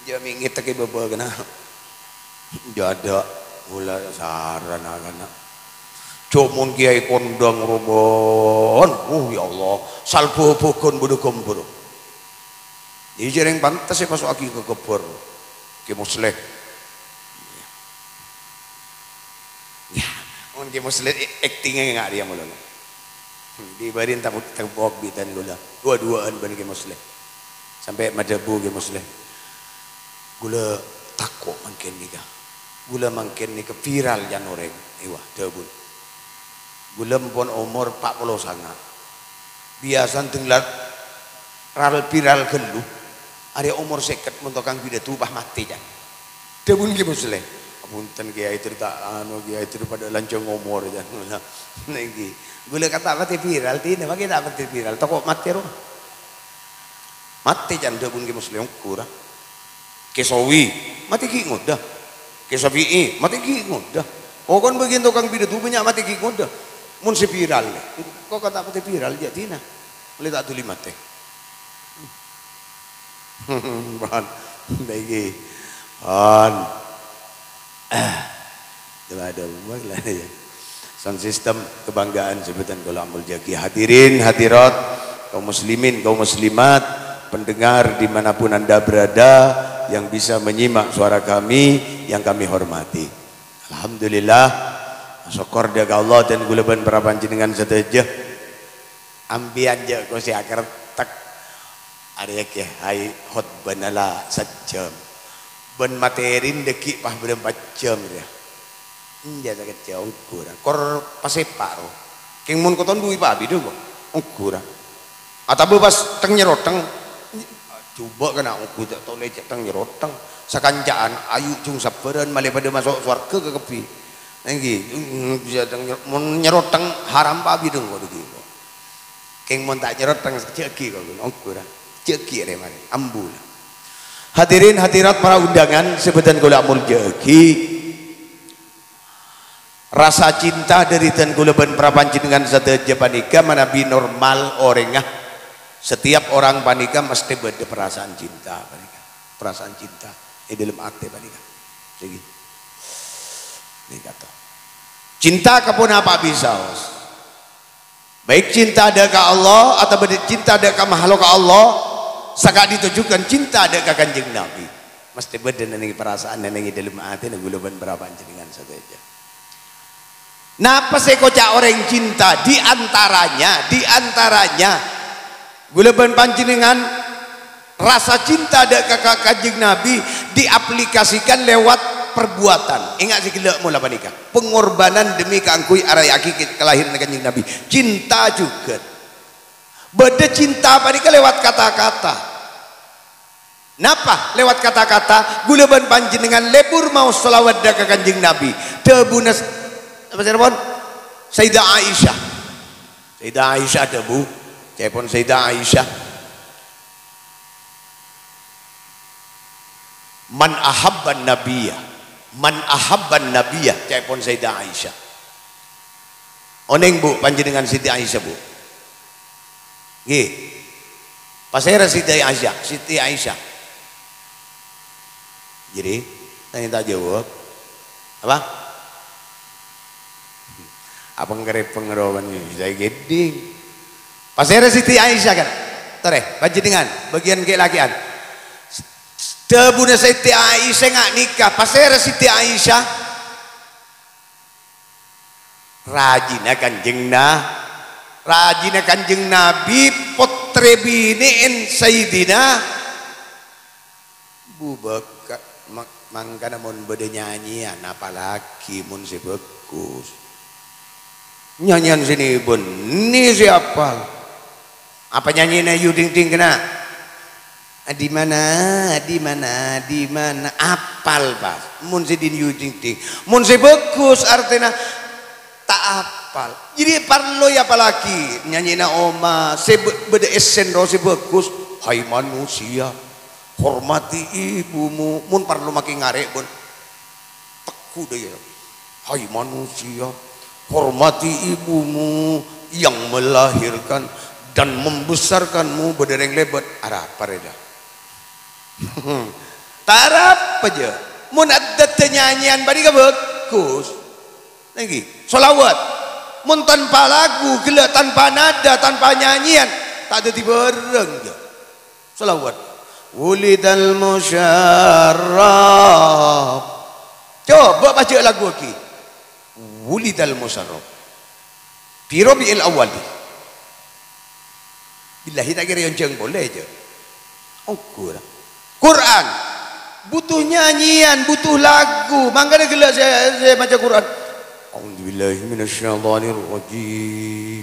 Jhâ' mè' ngètèkè bâbâ kèna. Jhâ' adâ', ghulâ saran akana. Jhâ' mon kèyaè kondang roman. Oh, ya Allah, salbhâbhâghân bâdâ ghâmbhâr. Jhâ' rèng pantes èpaso'aghi ka ghâmbhâr. Kè Musleh. Ya, mon Kè Musleh, aktingnya nggak dia mulu. Dibârin tepuk-tepuk bi' dân ghulâ. Dua-duaan bân Kè Musleh. Sampè' madhâbu Kè Musleh. Ghulâ tako' mangkèn nèka. Ghulâ mangkèn nèka viral can orèng. Èwa, dhâbuna. Ghulâ pon omor empa' polo sanga'. Biyasana denglar ral-viral ghâllu. Arèya omor sèket mon tokang pidato pas matè, can. Dhâbuna Kè Musleh, "Aponten, Kèyaè, ter ta' anu, Kèyaè, ter padâ lanjhâng omor," can. Nèngghi. Ghulâ kan ta' patè viral, dinah makè ta' patè viral. Tako' matè rowa. Matè, can, dhâbuna Kè Musleh, ongghu ra. Kè Sawi, matè ghi' ngodâ. Kè Syafi'i, matè ghi' ngodâ. Pokon bâgiyân tokang pidato bânnya' matè ghi' ngodâ. Mon sè viral, kok ta' patè viral, jhâ' dinah. Ollè ta' dhuli matè. Pon. Nèngghi. Pon. Ah. Coba ada umat lah ya. Sound system kebanggaan sebutan kalau amuljâghi. Hadirin, hadirat, kaum muslimin, kaum muslimat, pendengar dimanapun Anda berada yang bisa menyimak suara kami yang kami hormati. Alhamdulillah, sokkor dâ' ka Allah dân ghulâ bân para panjhennengngan sadhâjâ. Ambiyân jhâ' kosè akarettek. Arèya kèyaè khotbana la sajjhâm. Bân matèrina dâgghi' pas bârâmpa jhâm rèya. Enjâ' sakejjhâ' ongghu ra. Kor pasèpa' ro. Kèng mon koton dhu èpabidhâ kok. Ongghu ra. Atabâ pas teng nyeroteng. Jhubâ' kana ongghu ta' tolè cè' teng nyeroteng. Sakanca'an ayu jhung sabbhârân malè padâ maso' sowarghâ kakabbhi. Èngghi, mm, bisa teng nyer-, mon nyeroteng haram pabidhâ kok dâgghi' kok. Kèng mon ta' nyeroteng, jhâ' ghi' kok, ongghu ra. Jhâ' ghi' rè marè, ambu la. Hadirin hadirat para undangan sè bhâdhân kaulâ amoljâ'aghi. Rasa cinta dhâri dân kaulâ bân para panjhennengngan sadhâjâ panèka manabi normal orèngnga. Setiap orang panèka mestè bâdâ perasaan cinta panèka. Perasaan cinta è dâlem atè panèka. Sègi. Nèka to. Cinta ka ponapa bisa, Os? Baik cinta dâ' ka Allah atabâ cinta dâ' ka makhluk Allah, sè ka'dinto jhughân cinta dâ' ka Kanjeng Nabi. Mestè bâdâ nèng perasaan nèng è dâlem atèna kaulâ bân para panjhennengngan sadhâjâ. Napa sè èkoca' orèng cinta? Di antaranya, di antaranya, kaulâ bân panjhennengngan rasa cinta dâ' ka, ka Kanjeng Nabi diaplikasikan lewat perbuatan. Enga' sè ghellâ' mola panèka. Pengorbanan demi kaangghuy araya'aghi ke-, kalahiranna Kanjeng Nabi. Cinta jhughân. Bâdâ cinta panèka lewat kata-kata. Napa? Lewat kata-kata, kaulâ bân panjhennengngan lebur maos shalawat dâ' ka Kanjeng Nabi. Dhâbuna s-, apa sè pon? Sayyidah Aisyah. Sayyidah Aisyah dhâbu, ca'èpon Sayyidah Aisyah, "Man ahabban nabiyya, man ahabban nabiyya," ca'èpon Sayyidah Aisyah. Onèng, Bu, panjhennengngan Siti Aisyah, Bu? Ngghi. Pasèra Siti Aisyah? Siti Aisyah. Jadi, tanya tak jawab. Apa? Apa ngerepeng rowan ini? Saya gede. Pasèra Siti Aisyah kan? Torè, panjhennengngan, bâgiyân kè-, lakè'an. Dhâbuna Siti Aisyah nga' nèka, pasèra Siti Aisyah? Rajina Kanjeng Na-, rajina Kanjeng Nabi, pottrè binè'en Sayyidina Abu Bakar. Ma-, mangkana mon bâdâ nyanyian, apalagi mon sè bhâghus. Nyanyian sè nè-, bânnè sè apal. Apa nyanyina Yu Ding Ding kèna? "Di mana, di mana, di mana?" Apal, pas. Mon sè din Yu Ding Ding. Mon sè bhâghus artèna ta' ap-, Pal-, jadi parlo ya apalagi nyanyina Oma, sè bâ-, bâdâ èssèn rowa sè bhâghus. "Hai manusia, hormati ibumu." Mon parlo makè ngarè', bân. Tegghu' dâ' iyâ. "Hai manusia, hormati ibumu yang melahirkan dan membesarkanmu." Bâdâ rèng lèbât. Arapa rèya? Ta' arapa jâ. Mon addhâddhâ nyanyèyan panèka bhâghus. Nèngghi, sholawat. Mon tanpa lagu, ghellâ' tanpa nada, tanpa nyanyèyan, ta' dhâddhi bhârâng, jâ. Sholawat. Wulidal Musyarraf. Coba pajhâ' lagu aghi. Wulidal Musyarraf. Fi Rabi'il Awwal. Billahi ta' kèra èonjhâng polè, jâ. Ongghu ra. Quran. Butuh nyanyèyan, butuh lagu. Mangkana ghellâ' sè, sè maca Quran. A'udzubillahi minasyaitonirrajim.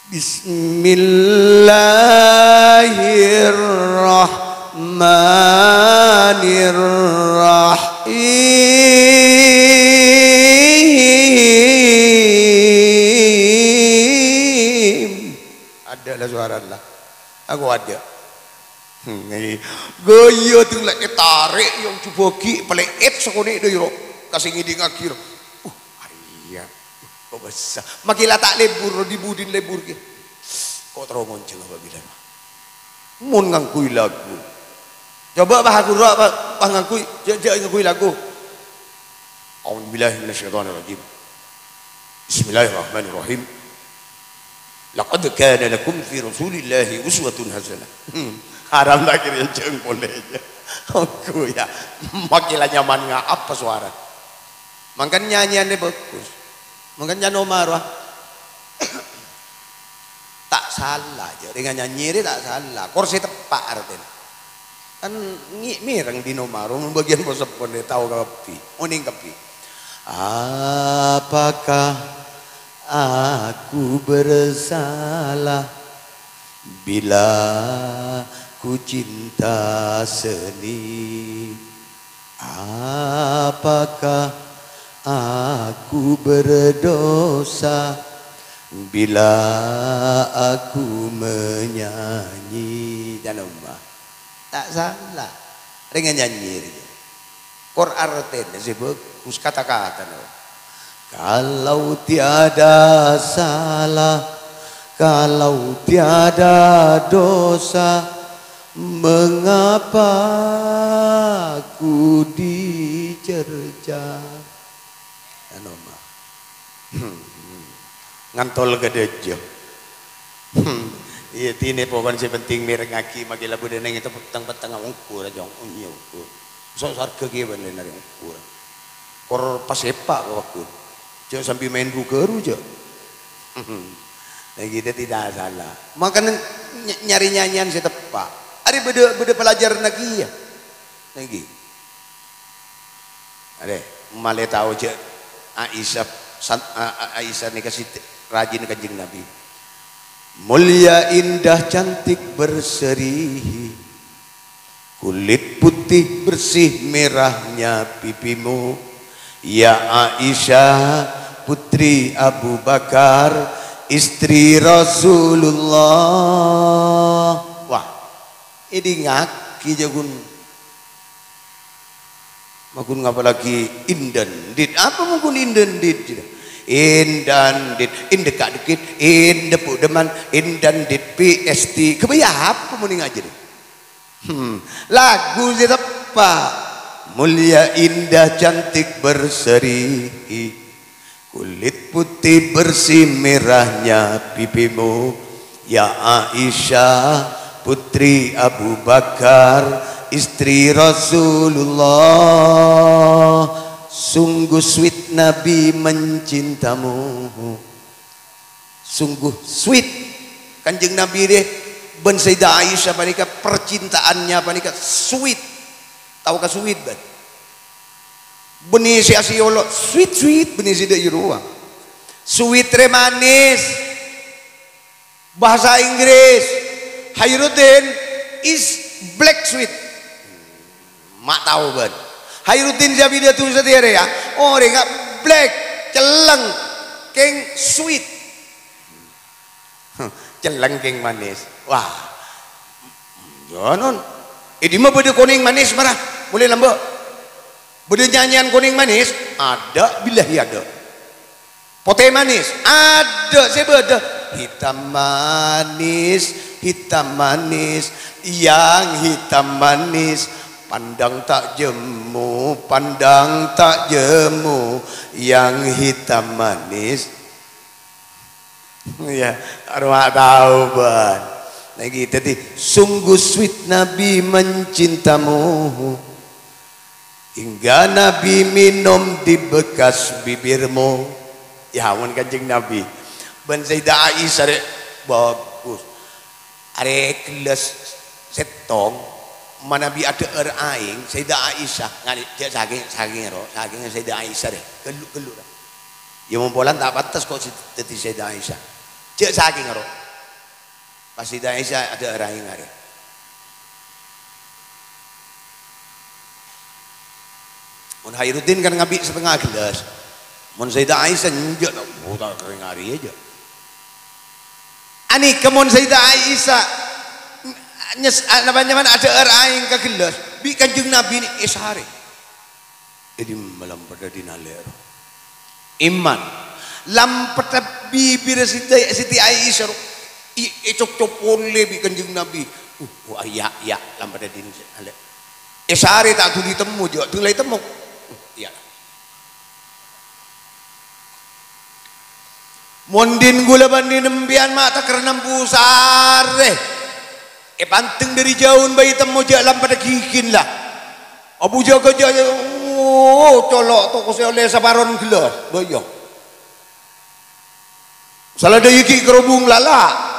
Bismillahirrahmanirrahim. Adâ' la sowarana. Aku adâ'. Hmm, ngghi. Ghâjâ tèng la ètarè' yang jubâgi pèlè'èt sakonè' dâ' iyâ, ro. Kasè ngèdingngaghi, ro. Uh, arèya. Kok bisa? Makè la ta' lebur, di budina lebur, ghi. Kok terro ngonjhâng apabila mon ngangghuy lagu. Coba, bah, aku ro, bah, bah, ngangghuy, jâ', jâ' ngangghuy lagu. A'udzubillahi minasyaitonirrajim. Bismillahirrahmanirrahim. "Laqad kana lakum fi Rasulillahi uswatun hasanah." Hmm. Haram ta' kèra èonjhâng polè. Ongghu, yâ. Makè la nyaman ngapa sowara. Mangkana nyanyèyanna bhâghus. Mangkana nyanyè Oma rowa. Ta' sala, jâ', rèng nyanyè rè ta' sala. Kor sè teppa' artèna. Kan ngè-, mèreng dhin Oma rowa, bâgiyân po-seppona tao kabbhi, onèng kabbhi. Apakah aku bersalah bila ku cinta seni? Apakah aku berdosa bila aku menyanyi? Jangan lupa. Ta' sala. Rèng nyanyè rèya. Kor artèna sè bhâghus, kata-katana. Kalau tiada salah, kalau tiada dosa, mengapa ku dicerca? Anu, ma. Ngantol ka dâjâ. Iyâ, dinè pokon sè penting mèrengngaghi, makè la bâdâ neng èto petteng-petteng ongghu ra, Cong. Iyâ, ongghu. So' sowarghâ kèya bân lèna rè ongghu ra. Kor pas èpa' ka paggun. Jâ' sambi maèn ru-ghâru, jâ'. Nah, kita tidak salah. Makana ny-, nyarè nyanyèyan sè teppa'. Arè bâdâ, bâdâ pelajaranna kèya. Nèngghi. Arè, malè tao jâ' Aisyah san-, A-, A-, Aisyah nèka sè rajina Kanjeng Nabi. Mulia, indah, cantik, berseri. Kulit putih bersih merahnya pipimu, ya Aisyah, putri Abu Bakar, istri Rasulullah. Wah, èdingngaghi jâ' ghun. Magun ngapa lagi indandit? Apa magun indandit? Indandit, indekka dikit, indepu deman, indandit P S T. Kebaya apa muni ngajari? Hmm, lagu sè teppa'. Mulia, indah, cantik, berseri. Kulit putih bersih merahnya pipimu, ya Aisyah, putri Abu Bakar, istri Rasulullah. Sungguh sweet Nabi mencintamu. Sungguh sweet. Kanjeng Nabi deh, bân Sayyidah Aisyah panèka, percintaannya panèka sweet. Tao ka sweet, bân? Bânnè sè asèyolo', sweet, sweet, bânnè sè dâ' iyâ rowa. Sweet rè manis. Bahasa Inggris, Khairuddin is black sweet. Ma' tao bân. Khairuddin sè abidhâ tu satèya rèya, orèngnga black. Celleng, kèng sweet. Celleng, kèng manis. Wah. Ya, non. È dimma bâdâ konèng manis, mara? Molaè lambâ'. Bâdâ nyanyian konèng manis? Adâ', billahi adâ'. Potè manis? Adâ', sè bâdâ. Hitam manis, hitam manis, yang hitam manis. Pandang tak jemu, pandang tak jemu, yang hitam manis. Ya, arwah tao, bân. Lagi, jadi, sungguh sweet Nabi mencintamu, hingga Nabi minum di bekas bibirmu. Ya, ampon Kanjeng Nabi. Bân Sayyidah Aisyah, rè, bagus. Arè ghellas sèttong, manabi adhâ'âr aèng, Sayyidah Aisyah, ngalè, jhâ' sakèng, sakèng ro, sakèng Sayyidah Aisyah, rè, ghellu-ghellu, rè. Ya, mon polana ta' pantes ko' si-, dhâddhi Sayyidah Aisyah. Jhâ' sakèng ro. Pas Sayyidah Aisyah adhâ'âr aèng arè. Mon Khairuddin kan ngabi' satengnga ghellas. Mon Sayyidah Aisyah enjâ', oh, ta' kèrèng arè jhâ'. Anèka mon Sayyidah Aisyah nyes-, napa nyamana adhâ'âr aèng ka ghellas, bi' Kanjeng Nabi nè èsarè. È dimma lampadhâddhina lèro. Iman. Lampadhâ bibirra Siti, Siti Aisyah, ro. I-, ècopcop polè bi' Kanjeng Nabi. Uh, oh, iyâ, iyâ, lampadhâddhina alè. Èsarè ta' dhuli temmo, jhâ' dhuli temmo. Uh, iyâ. Mon dhin ghulâ bân dhin empèyan ma' ta' kèrana embu sarè. Èpanteng dhâri jhâu bhâi temmo jhâ' lampadhâ ghighina la. Abu Jaka jhâ', oh, colo' toko sè ollè saparon ghellas. Bâ iyâ. Sala dhâggi' kerubung lala.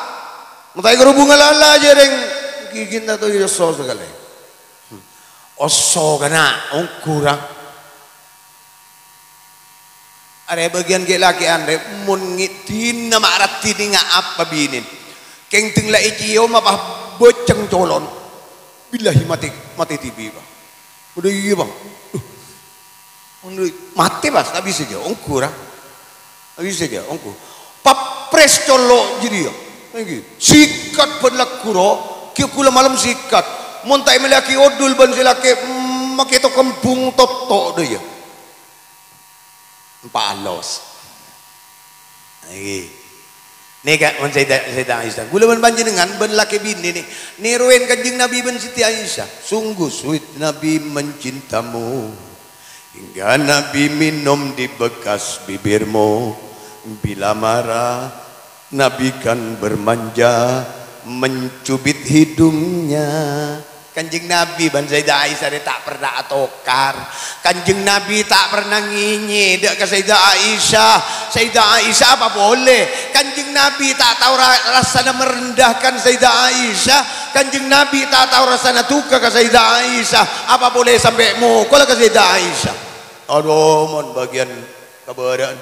Mon ta' kerubung lala jhâreng ghighina to iyâ osso sakalè. Osso kana', ongghu ra. Arè bâgiyân ghi' lakè'an, rè, mon ngè-, dina ma' raddhinna nga' apa binèn. Kèng dâng la ècèyoma, pas bâceng colon. Billahi matè, matè dhibi', Pak. Udah iyâ, Pak. Duh. Matè, pas, ta' bisa jhâ', ongghu ra. Ta' bisa jhâ', ongghu. Paprès colo' jârèya. Èngghi. Sikat bân lagghu, ro. Ghi' ghulâ malem sikat. Mon ta' èmellèyaghi odul bân sè lakè', mm, makè tokembhung totto' dhâ iyâ. Empalos. Ngghi. Nèka mon Sayyidah, Sayyidah Aisyah. Ghulâ bân panjhennengan bân lakè binè nè, nèrowèn Kanjeng Nabi bân Siti Aisyah. Sungguh sweet Nabi mencintamu. Hingga Nabi minum di bekas bibirmu. Bila marah, Nabi kan bermanja, mencubit hidungnya. Kanjeng Nabi bân Sayyidah Aisyah rè ta' pernah atokar. Kanjeng Nabi ta' pernah ngènyè dâ' ka Sayyidah Aisyah. Sayyidah Aisyah apa polè? Kanjeng Nabi ta' tao ra-, rassana merendahkan Sayyidah Aisyah. Kanjeng Nabi ta' tao rassana duka ka Sayyidah Aisyah. Apa polè sampè' mokol ka Sayyidah Aisyah? Adhu, mon bâgiyân kabârâ'ân.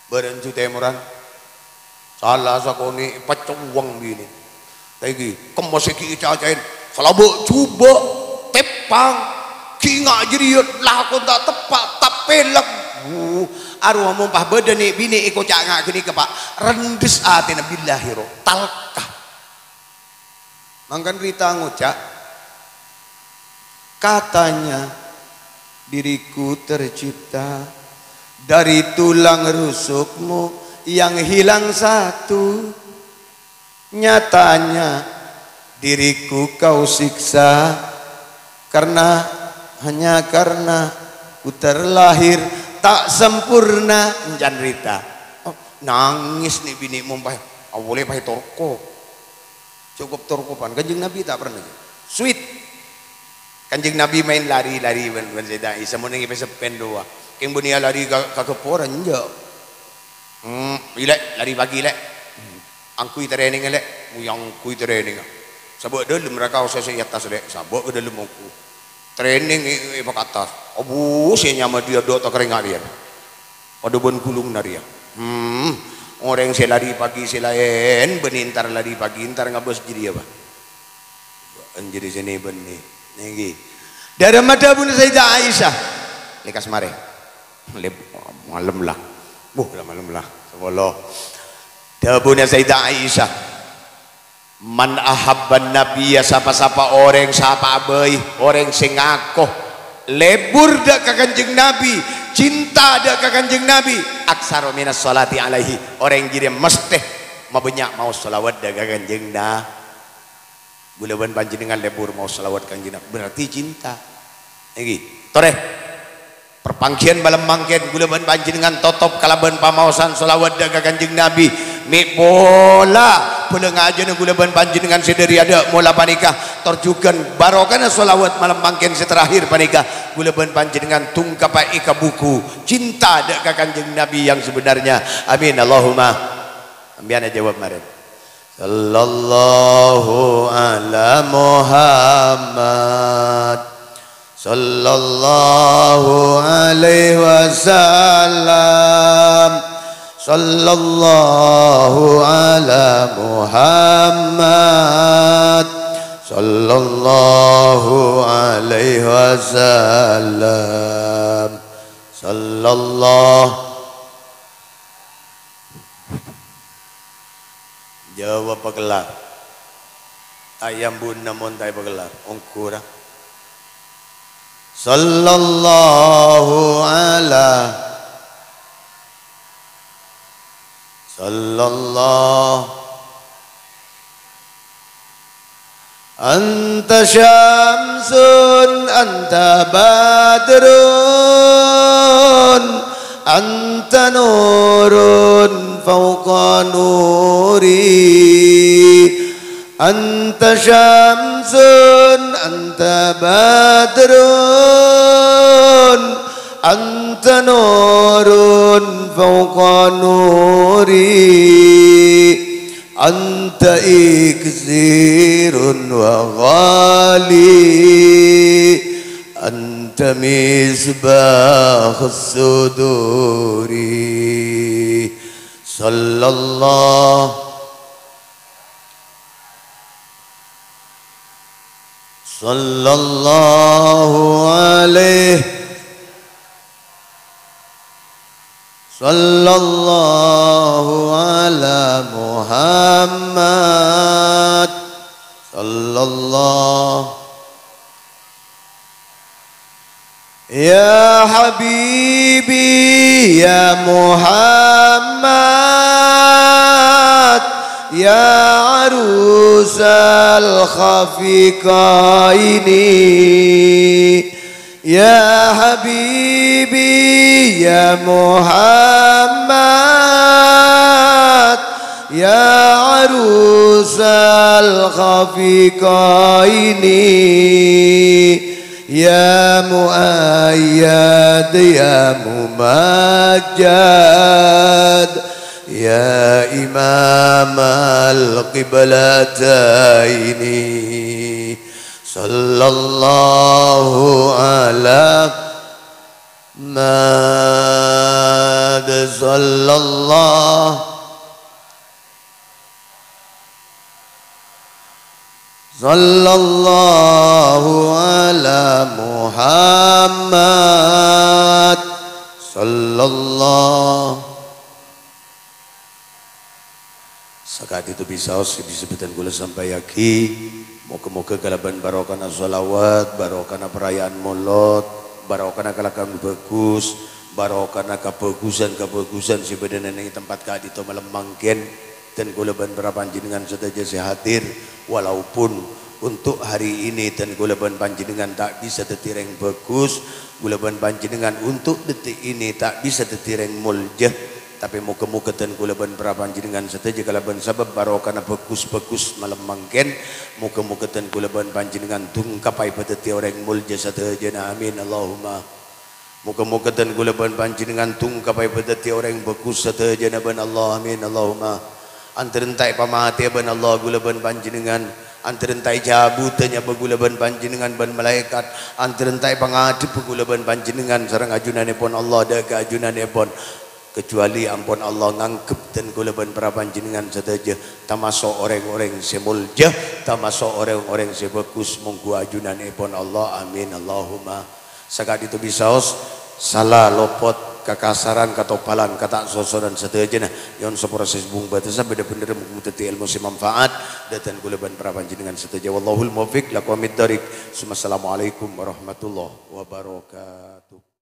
Bârân jhu tèmoran. Sala sakonè' èpacowwang binè. Èngghi, kemmas èghi ècacaèn. Salabâ' jhubâ', teppang. Ghi' nga' jârèya lakon ta' teppa', tapèlek. Wuh, arowa mon pas bâdâ nè'-binè' èkoca' nga' ghânèka, Pak. Rendhes atèna billahi ro. Talka. Mangkana Rita ngoca', katanya, "Diriku tercipta dari tulang rusukmu yang hilang satu. Nyatanya, diriku kau siksa karena, hanya karena ku terlahir tak sempurna." Èncan Rita. Oh, nangès nè' binè' mon pas, awalè pas ètorko. Cukup torkopan. Kanjeng Nabi ta' pernah. Sweet. Kanjeng Nabi maèn lari-lari bân, bân Sayyidah Aisyah, mon neng pèssèpèn rowa. Kèng bânnèya lari ka, ka ghâpora, enjâ'. Hmm, ilè', lari pagi, lè'. Angghuy training, lè'. Mè' angghuy training. Sabâ' dâlem ra kaossa sè è attas, lè'. Sabâ' ka dâlem angghuy. Training è, è, è pakatas. Abu, sè nyama dhiyâ dâ' ta' karènga rèya. Padâ bân ghulungnga rèya. Hmm, orèng sè lari pagi sè laèn, bânnè entar lari pagi, entar ngabâs jârèya, Pak. Bâ'ân jârèya sè nè bânnè. Nèngghi. Dârâmma dhâbuna Sayyidah Aisyah. Lèkas marè. Lep-, malem la. Wuh, la malem la, sapolo. Dhâbuna Sayyidah Aisyah, "Man ahabban nabiyya," sapa-sapa orèng, sapa'a bhâi, orèng sè ngako lebur dâ' ka Kanjeng Nabi, cinta dâ' ka Kanjeng Nabi, "aktsara minas sholati alaihi," orèng jârèya mesthè mabânnya' maos sholawat dâ' ka Kanjeng Na-, Ghulâ bân panjhennengngan lebur maos shalawat Kanjeng Nabi, berarti cinta. Èngghi, torè. Parpangghiyân malem mangkèn, ghulâ bân panjhennengngan totop kalabân pamaosan shalawat dâ' ka Kanjeng Nabi. Mè' pola bâlâ ngajhâna ghulâ bân panjhennengngan sè dhâri adâ' mola panèka, tor jhughân barokana shalawat malem mangkèn sè terakhir panèka, ghulâ bân panjhennengngan tungkapa è ka buku cinta dâ' ka Kanjeng Nabi yang sebenarnya. Amin, Allahumma. Sampèyan ajâwâb marèn. Sallallahu ala Muhammad. Sallallahu alaihi wasallam. Sallallahu ala Muhammad. Sallallahu alaihi wasallam. Sallallahu Jâwâb pakellar. Ta' èyambu'âna mon ta' èpakellar. Ongghu ra. Sallallahu ala. Sallallahu Anta syamsun, anta badrun, anta nurun fauqa nuri. Anta syamsun, anta badrun, anta nurun fauqa nuri. Anta iksirun wa ghali, anta misbahus suduri. Sallallahu, sallallahu alaihi Sallallahu ala Muhammad. Sallallahu. Ya habibi, ya Muhammad, ya arusal khafiqaini. Ya habibi, ya Muhammad, ya arusal khafiqaini, ya muayyad, ya mumajjad, ya imamal qiblataini. Sallallahu ala Muhammad, sallallahu, sallallahu ala Muhammad, sallallahu. Saka'dinto bisaos sè bisa bhâdhân kaulâ sampayyaghi. Moghâ-moghâ kalabân barokana shalawat, barokana paraya'an Molod, barokana kalakon bhâghus, barokana kabhâghusân-kabhâghusân sè bâdâna neng tempat ka'dinto malem mangkèn, dân kaulâ bân para panjhennengngan sadhâjâ sè hadir, walaupun untuk hari ini dân kaulâ bân panjhennengngan ta' bisa dhâddhi rèng bhâghus, kaulâ bân panjhennengngan untuk detik ini ta' bisa dhâddhi rèng molja, Tapè moghâ-moghâ dân kaulâ bân para panjhennengngan sadhâjâ kalabân sabâb barokana bhâghus-bhâghus malem mangkèn, moghâ-moghâ dân kaulâ bân panjhennengngan tungkapa èpadhâddhi orèng molja sadhâjâna. Amin, Allahumma. Moghâ-moghâ dân kaulâ bân panjhennengngan tungkapa èpadhâddhi orèng bhâghus sadhâjâna bân Allah. Amin, Allahumma. Antarèn ta' èpamatèya bân Allah kaulâ bân panjhennengngan, antarèn ta' ècabudhâ nyabâ kaulâ bân panjhennengngan bân malaèkat, antarèn ta' èpangadhebbhâ kaulâ bân panjhennengngan sareng ajunanèpon Allah dâ' ka ajunanèpon. Kecuali ampon Allah nganggep dân kaulâ bân para panjhennengngan sadhâjâ tamaso' orèng-orèng sè molja, tamaso' orèng-orèng sè bhâghus, mongghu ajunanèpon Allah. Amin, Allahumma. Saka'dinto bisaos, sala lopot, kakasaran, katopalan, kata' sosonan sadhâjâna. Nyo'on sapora sè bhung bâdâsâ bhender-bhender, mugi dhâddhi èlmo sè manfaat dhâteng kaulâ bân para panjhennengngan sadhâjâ. Wallahul muwaffiq ila aqwamit thariq. Tsummassalamualaikum warahmatullahi wabarakatuh.